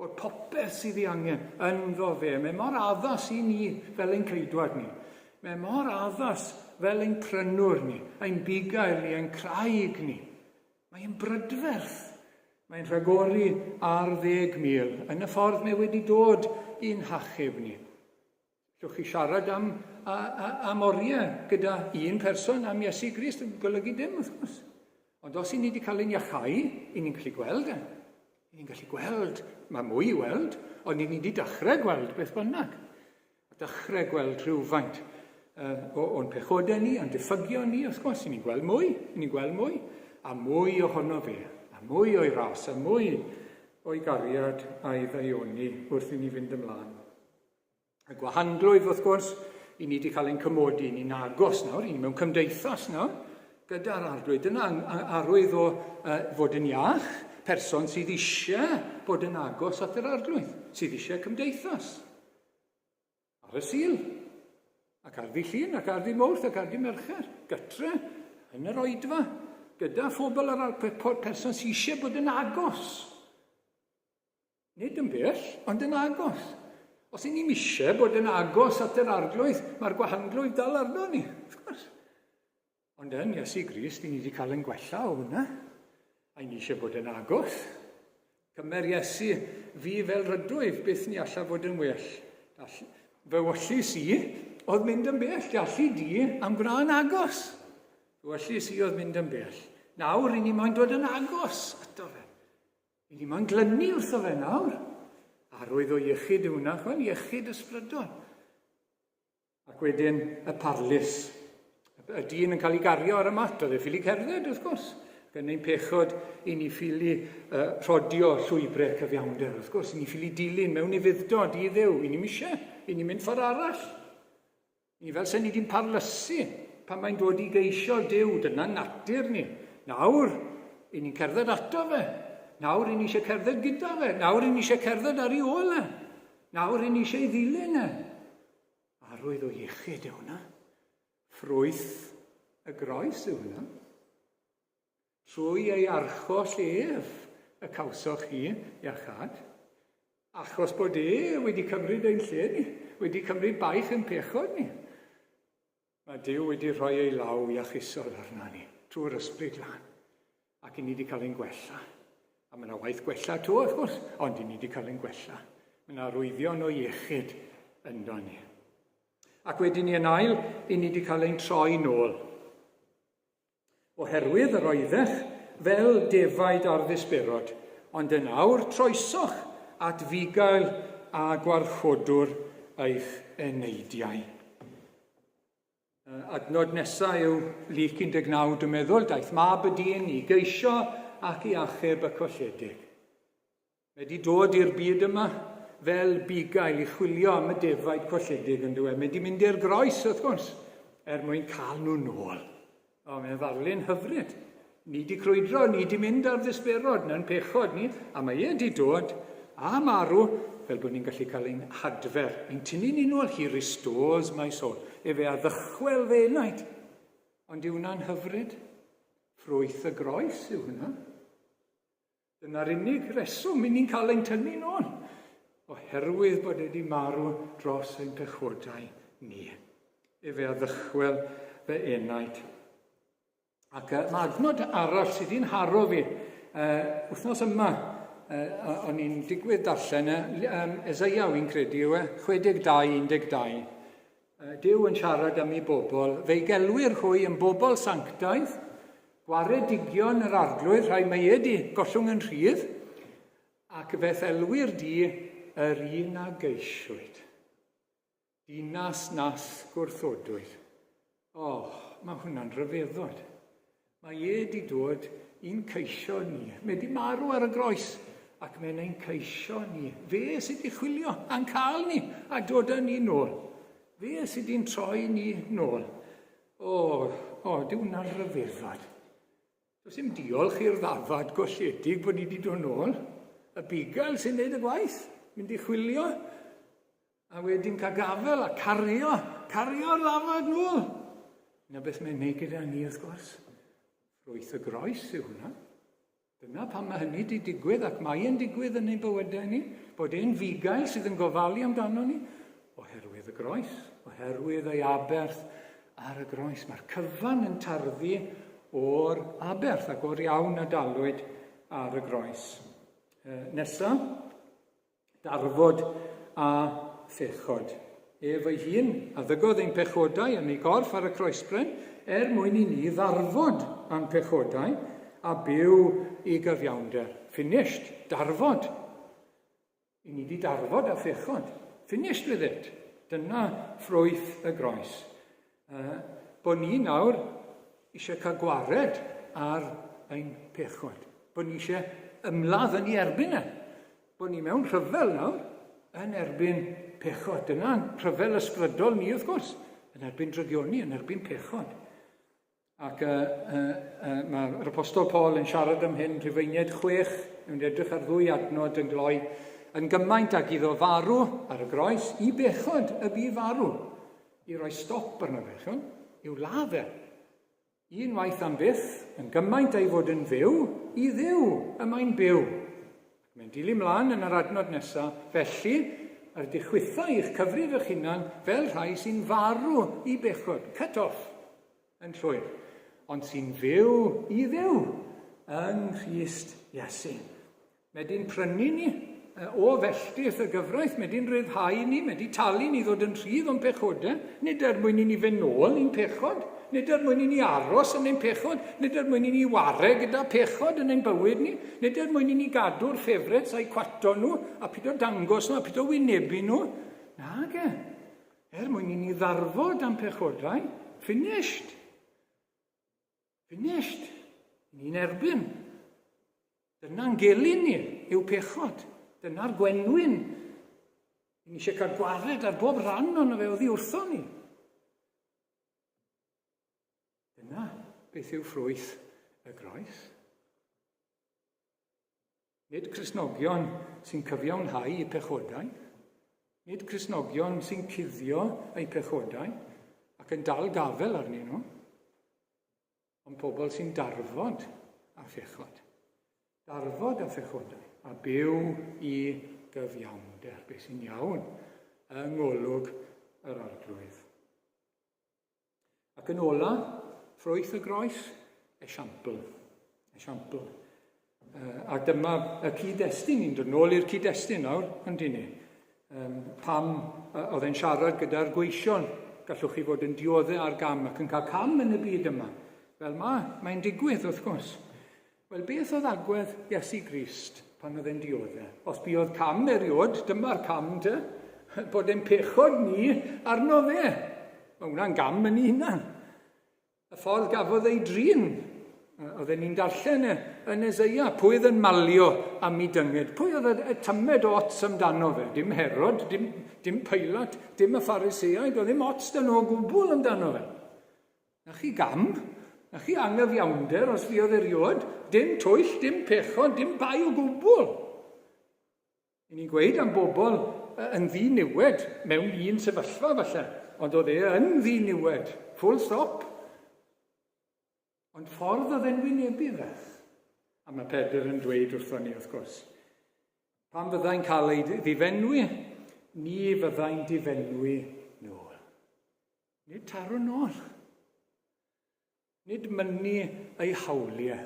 Bod popeth sydd ei angen ynddo fe. Mae mor addas i ni fel ein ceidwad ni. Mae mor addas fel ein prynwr ni, ein bugail ni, ein craig ni. Mae'n brydferth. Mae'n rhagori ar 10,000 yn y ffordd mae wedi dod i'n hachub ni. Llwch chi siarad am, a, a, am oriau gyda un person am Iesu Grist yn golygu dim, wrth gwrs. Ond os i ni wedi cael ein iachau, i ni'n gallu gweld e. I ni'n gallu gweld, mae mwy i weld, ond i ni wedi dechrau gweld beth bynnag. A dechrau gweld rhywfaint uh, o'n pechodau ni, o'n diffygion ni, wrth gwrs, i ni'n gweld mwy, i ni'n gweld mwy, a mwy ohono fe, a mwy o'i ras, a mwy o'i gariad a'i ddaioni wrth i ni fynd ymlaen. Y gwahanglwyf, wrth gwrs, i ni wedi cael ein cymodi, ni'n agos nawr, i ni mewn cymdeithas nawr, gyda'r arglwydd. Dyna arwydd o uh, fod yn iach, person sydd eisiau bod yn agos at yr arglwydd, sydd eisiau cymdeithas. Ar y Sul, ac ar ddi Llun, ac ar ddi Mawrth, ac ar ddi Mercher, gytre, yn yr oedfa, gyda phobl ar person sydd eisiau bod yn agos. Nid yn bell, ond yn agos. Os y'n ni'n eisiau bod yn agos at yr arglwydd, mae'r gwahanglwydd dal arno ni, wrth gwrs. Ond yn Iesu Grist, ni wedi cael ein gwella o hwnna. A ni eisiau bod yn agos. Cymer Iesu fi fel rydwyf, beth ni allaf fod yn well. Fy wyllys i oedd mynd yn bell, gallu di am gwna'n agos. Fy wyllys i oedd mynd yn bell. Nawr, i ni moyn dod yn agos ato fe. I ni moyn glynu wrtho fe nawr. Arwydd o iechyd yw hwnna, chwel, iechyd ysbrydol. Ac wedyn y parlys. Y dyn yn cael ei gario ar y mat, oedd e ffili cerdded wrth gwrs. Ac yn ein pechod, i ni ffili rhodio llwybrau cyfiawnder, wrth gwrs, i ni ffili dilyn mewn ufudd-dod i Dduw, i ni'm eisiau, i ni'n mynd ffordd arall. Ni fel sy'n ni di'n parlysu pan mae'n dod i geisio Duw, dyna natur ni. Nawr, i ni'n cerdded ato fe. Nawr, i ni eisiau cerdded gyda fe. Nawr, i ni eisiau cerdded ar ei ôl e. Nawr, i ni eisiau ei ddilyn e. Arwydd o iechyd yw hwnna. Ffrwyth y groes yw hwnna. Trwy ei archoll ef y cawsoch chi iachâd, achos bod e wedi cymryd ein lle ni, wedi cymryd baich ein pechod ni. Mae Duw wedi rhoi ei law iachusol arno ni trwy'r Ysbryd Glân, ac i ni wedi cael ein gwella. A mae yna waith gwella to, wrth gwrs, ond i ni wedi cael ein gwella. Mae yna arwyddion o iechyd ynddo ni. Ac wedyn ni yn ail, i ni wedi cael ein troi nôl. Oherwydd yr oeddech fel defaid ar ddisberod, ond yn awr troesoch at fugail a gwarchodwr eich eneidiau. Adnod nesaf yw Luc 19, dwi'n meddwl, daeth mab y dyn i geisio ac i achub y colledig. Mae wedi dod i'r byd yma fel bugail i chwilio am y defaid colledig yn dweud. Mae wedi mynd i'r groes, wrth gwrs, er mwyn cael nhw nôl. O, mae'n ddarlun hyfryd. Ni di crwydro, ni di mynd ar ddisberod, na'n pechod ni, a mae e di dod a marw fel bod ni'n gallu cael ein hadfer, ein tynnu ni nôl. He restores my soul. Efe a ddychwel fe enaid. Ond yw hwnna'n hyfryd? Ffrwyth y groes yw hwnna. Dyna'r unig reswm i ni'n cael ein tynnu nôl, oherwydd bod e wedi marw dros ein pechodau ni. Efe a ddychwel fy enaid. Ac mae adnod arall sydd wedi'n haro fi. Wythnos yma, o'n i'n digwydd darllen e, Eseia wy'n credu yw e, 62, 12. Duw yn siarad am ei bobl, fe'i gelwir hwy yn bobl sanctaidd, gwaredigion yr arglwydd, rhai mae e di gollwng yn rhydd, ac fe'th elwir di yr un a geisiwyd. Dinas nas gwrthodwyd. O, oh, mae hwnna'n rhyfeddod. Mae e di dod i'n ceisio ni. Mae di marw ar y groes ac mae'n ein ceisio ni. Fe sydd di chwilio a'n cael ni a dod â ni nôl. Fe sydd di'n troi ni nôl. O, o, di hwnna'n rhyfeddod. Does dim diolch i'r ddafad golledig bod ni wedi dod nôl. Y bugail sy'n neud y gwaith, mynd i chwilio. A wedyn cael gafel a cario, cario'r ddafad nôl. Na beth mae'n neud gyda ni, wrth gwrs. Ffrwyth y groes yw hwnna. Dyna pam mae hynny wedi digwydd ac mae e'n digwydd yn ein bywydau ni, bod e'n fugail sydd yn gofalu amdano ni, oherwydd y groes, oherwydd ei aberth ar y groes. Mae'r cyfan yn tarddu o'r aberth ac o'r iawn a dalwyd ar y groes. Nesa, Darfod a phechod. Ef ei hun a ddygodd ein pechodau yn ei gorff ar y croesbren, er mwyn i ni ddarfod â'n pechodau a byw i gyfiawnder. Finished. Darfod. I ni di darfod â phechod. Finished with it. Dyna ffrwyth y groes. Bod ni nawr eisiau cael gwared ar ein pechod. Bod ni eisiau ymladd yn ei erbyn e. Bod ni mewn rhyfel nawr yn erbyn pechod. Dyna'n rhyfel ysbrydol ni, wrth gwrs, yn erbyn drygioni, yn erbyn pechod. Ac mae'r Apostol Paul yn siarad am hyn, Rhufeiniaid 6, yn edrych ar ddwy adnod yn gloi, yn gymaint ag iddo farw ar y groes, i bechod y bu farw, i roi stop arno fe, chwn, i'w ladd e. Un waith am byth, yn gymaint a'i fod yn fyw, i Dduw y mae'n byw. Ac mae'n dilyn mlaen yn yr adnod nesaf, felly, yr ydych chwithau i'ch cyfrif eich hunan fel rhai sy'n farw i bechod, cut off, yn llwyr, ond sy'n fyw i Dduw yng Nghrist Iesu. Mae di'n prynu ni o felltith y gyfraith, mae di'n rhyddhau ni, mae di talu ni ddod yn rhydd o'n pechodau, nid er mwyn i ni fynd nôl i'n pechod. Nid er mwyn i ni aros yn ein pechod, nid er mwyn i ni ware gyda pechod yn ein bywyd ni, nid er mwyn i ni gadw'r ffefrets a'i cwato nhw a pido dangos nhw a pido wynebu nhw. Nage. Er mwyn i ni ddarfod am pechodau, finished. Finished. Ni'n erbyn. Dyna'n gelyn ni, yw pechod. Dyna'r gwenwyn. Ni eisiau cael gwared ar bob rhan o'n fe oddi wrtho ni. Dyna beth yw ffrwyth y groes. Nid Cristnogion sy'n cyfiawnhau eu pechodau. Nid Cristnogion sy'n cuddio eu pechodau ac yn dal gafel arnyn nhw. Ond pobl sy'n darfod â phechod. Darfod â phechodau a byw i gyfiawnder, beth sy'n iawn yng ngolwg yr Arglwydd. Ac yn ola, ffrwyth y groes, esiampl. Esiampl. A dyma y cyd-destun, ni'n dod nôl i'r cyd-destun nawr, yndyn ni? Pam oedd e'n siarad gyda'r gweision, gallwch chi fod yn dioddau ar gam ac yn cael cam yn y byd yma. Fel ma, mae'n digwydd wrth gwrs. Wel, beth oedd agwedd Iesu Grist pan oedd e'n dioddau? Os buodd cam eriod, dyma'r cam te, bod e'n pechod ni arno fe. Mae hwnna'n gam yn ei hunan. Y ffordd gafodd ei drin. Oedden ni'n darllen e yn Eseia. Pwy oedd yn malio am ei dynged? Pwy oedd y tymed ots amdano fe? Dim Herod, dim, dim Pilate, dim y Phariseaid. Oedd ddim ots dyn nhw o gwbl amdano fe. Na chi gam, na chi angyfiawnder os fuodd erioed. Dim twyll, dim pechod, dim bai o gwbl. I ni'n gweud am bobl yn ddiniwed mewn un sefyllfa falle, ond oedd e yn ddiniwed, full stop. Ond ffordd oedd e'n wynebu fe. A mae Pedr yn dweud wrthon ni, wrth gwrs, pan fyddai'n cael ei ddifenwi, ni fyddai'n difenwi nôl. Nid taro nôl. Nid mynnu ei hawliau.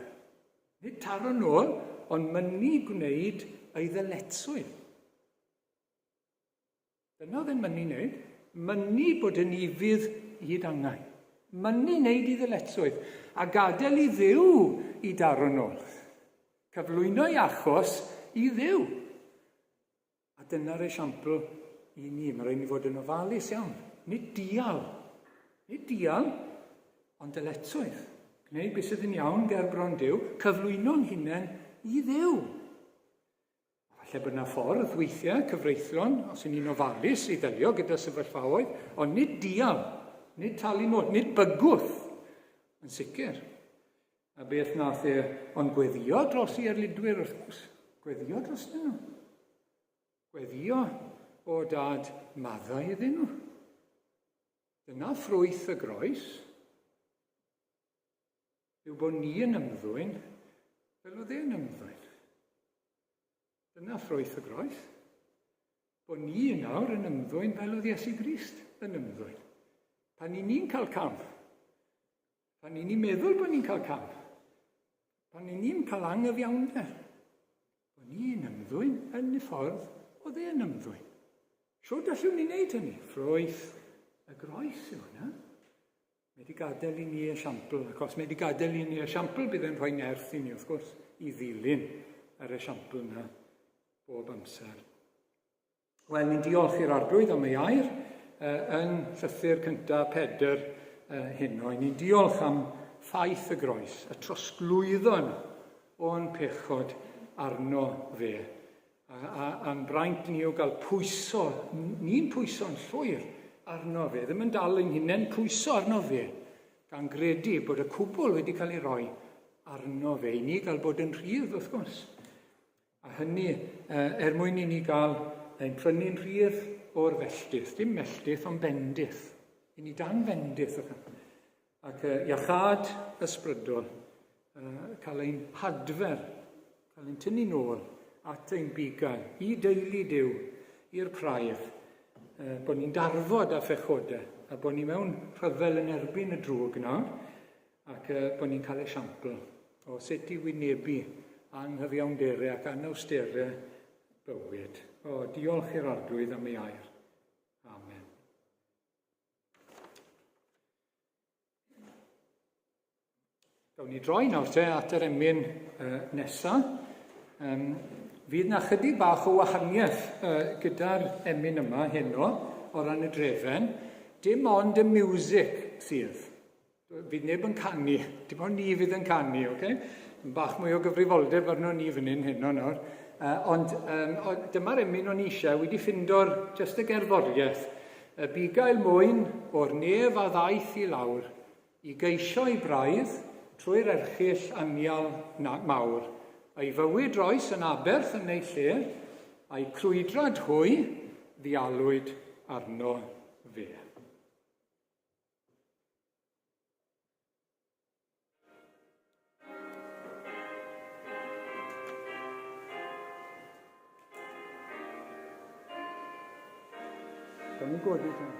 Nid taro nôl, ond mynnu gwneud ei ddyletswydd. Dyna oedd e'n mynnu wneud. Mynnu bod yn ufudd hyd angau. Mynnu wneud ei ddyletswydd. A gadael i Dduw i daro nôl. Cyflwyno ei achos i Dduw. A dyna'r esiampl i ni. Mae rhaid ni fod yn ofalus iawn. Nid dial. Nid dial, ond dyletswydd. Gwneud beth sydd yn iawn ger bron Duw, cyflwyno'n hunain i Dduw. Falle bod yna ffordd weithiau cyfreithlon, os y'n ni'n ofalus i ddelio gyda sefyllfaoedd, ond nid dial, nid talu nôl, nid bygwth, yn sicr. A beth nath e ond gweddio dros i erlidwyr wrth gwrs. Gweddio dros nhw. Gweddio o dad maddau iddyn nhw. Dyna ffrwyth y groes. Yw bod ni yn ymddwyn fel oedd e'n ymddwyn. Dyna ffrwyth y groes. Bod ni nawr yn ymddwyn fel oedd Iesu Grist yn ymddwyn. Pan i ni'n cael cam, Pan ni'n meddwl bod ni'n cael cam, pan ni'n cael angyfiawnder, bod ni'n ymddwyn yn y ffordd oedd e'n ymddwyn. Siwr allwn ni wneud hynny? Ffrwyth y groes yw hwnna. Mae wedi gadael i ni esiampl, ac os mae wedi gadael i ni esiampl, bydd e'n rhoi nerth i ni, wrth gwrs, i ddilyn yr esiampl yna bob amser. Wel, ni'n diolch i'r Arglwydd am ei air yn llythyr cyntaf Pedr heno. Ni'n diolch am ffaith y groes, y trosglwyddo yna o'n pechod arno fe. A, a, a'n braint ni o gael pwyso, ni'n pwyso'n llwyr arno fe, ddim yn dal ein hunain, pwyso arno fe, gan gredu bod y cwbl wedi cael ei roi arno fe, i ni gael bod yn rhydd wrth gwrs. A hynny er mwyn i ni gael ein prynu'n rhydd o'r felltith. Dim melltith, ond bendith. I ni dan fendith. Ac iachâd ysbrydol, cael ein hadfer, cael ein tynnu nôl at ein bugail, i deulu Duw, i'r praidd, bod ni'n darfod â phechodau, a bod ni mewn rhyfel yn erbyn y drwg nawr, ac bod ni'n cael esiampl o sut i wynebu anghyfiawnderau ac anawsterau bywyd. O, diolch i'r Arglwydd am ei air. Amen. Gawn ni droi nawr te at yr emyn nesa. Fydd na chydig bach o wahaniaeth gyda'r emyn yma heno o ran y drefen. Dim ond y music sydd. Fydd neb yn canu, dim ond ni fydd yn canu, oce? Okay? Bach mwy o gyfrifoldeb arno ni fan hyn heno nawr. Ond dyma'r emyn o'n i eisiau, wedi ffindo'r just y gerddoriaeth. Y bugail mwyn o'r nef a ddaeth i lawr, I geisio'i braidd trwy'r erchyll anial mawr, a'i fywyd roes yn aberth yn ei lle, a'i crwydrad hwy ddialwyd arno fe. Gawn ni godi te.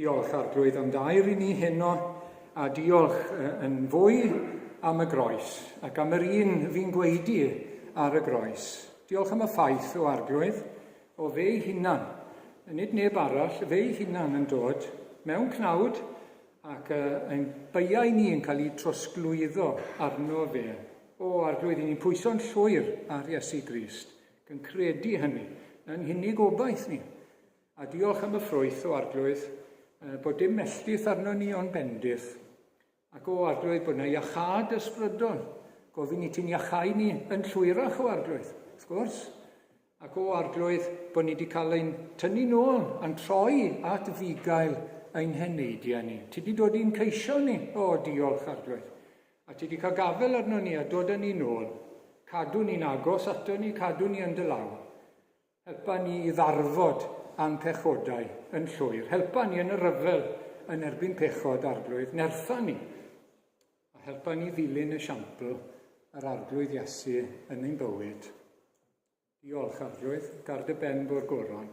Diolch Arglwydd am dair i ni heno, a diolch yn fwy am y groes, ac am yr un fi'n gwaedu ar y groes. Diolch am y ffaith, o Arglwydd, o fe'i hunan, nid neb arall, fe'i hunan yn dod mewn cnawd ac ein beiau ni yn cael eu trosglwyddo arno fe. O Arglwydd, i ni'n pwyso'n llwyr ar Iesu Grist, ac yn credu hynny, yn hunig obaith ni. A diolch am y ffrwyth, o Arglwydd, bod dim melltith arno ni ond bendith. Ac o Arglwydd, bod yna iachâd ysbrydol. Gofyn i ti'n iachau ni yn llwyrach, o Arglwydd, wrth gwrs. Ac o Arglwydd, bod ni wedi cael ein tynnu nôl a'n troi at fugail ein heneidiau ni. Ti wedi dod i'n ceisio ni, o diolch Arglwydd. A ti wedi cael gafel arno ni a dod â ni nôl. Cadw ni'n agos ato ni, cadw ni yn dy law. Helpa ni i ddarfod â'n pechodau yn llwyr. Helpa ni yn y rhyfel yn erbyn pechod, Arglwydd. Nertha ni. A helpa ni ddilyn esiampl yr Arglwydd Iesu yn ein bywyd. Diolch, Arglwydd, gar dy ben bo'r goron.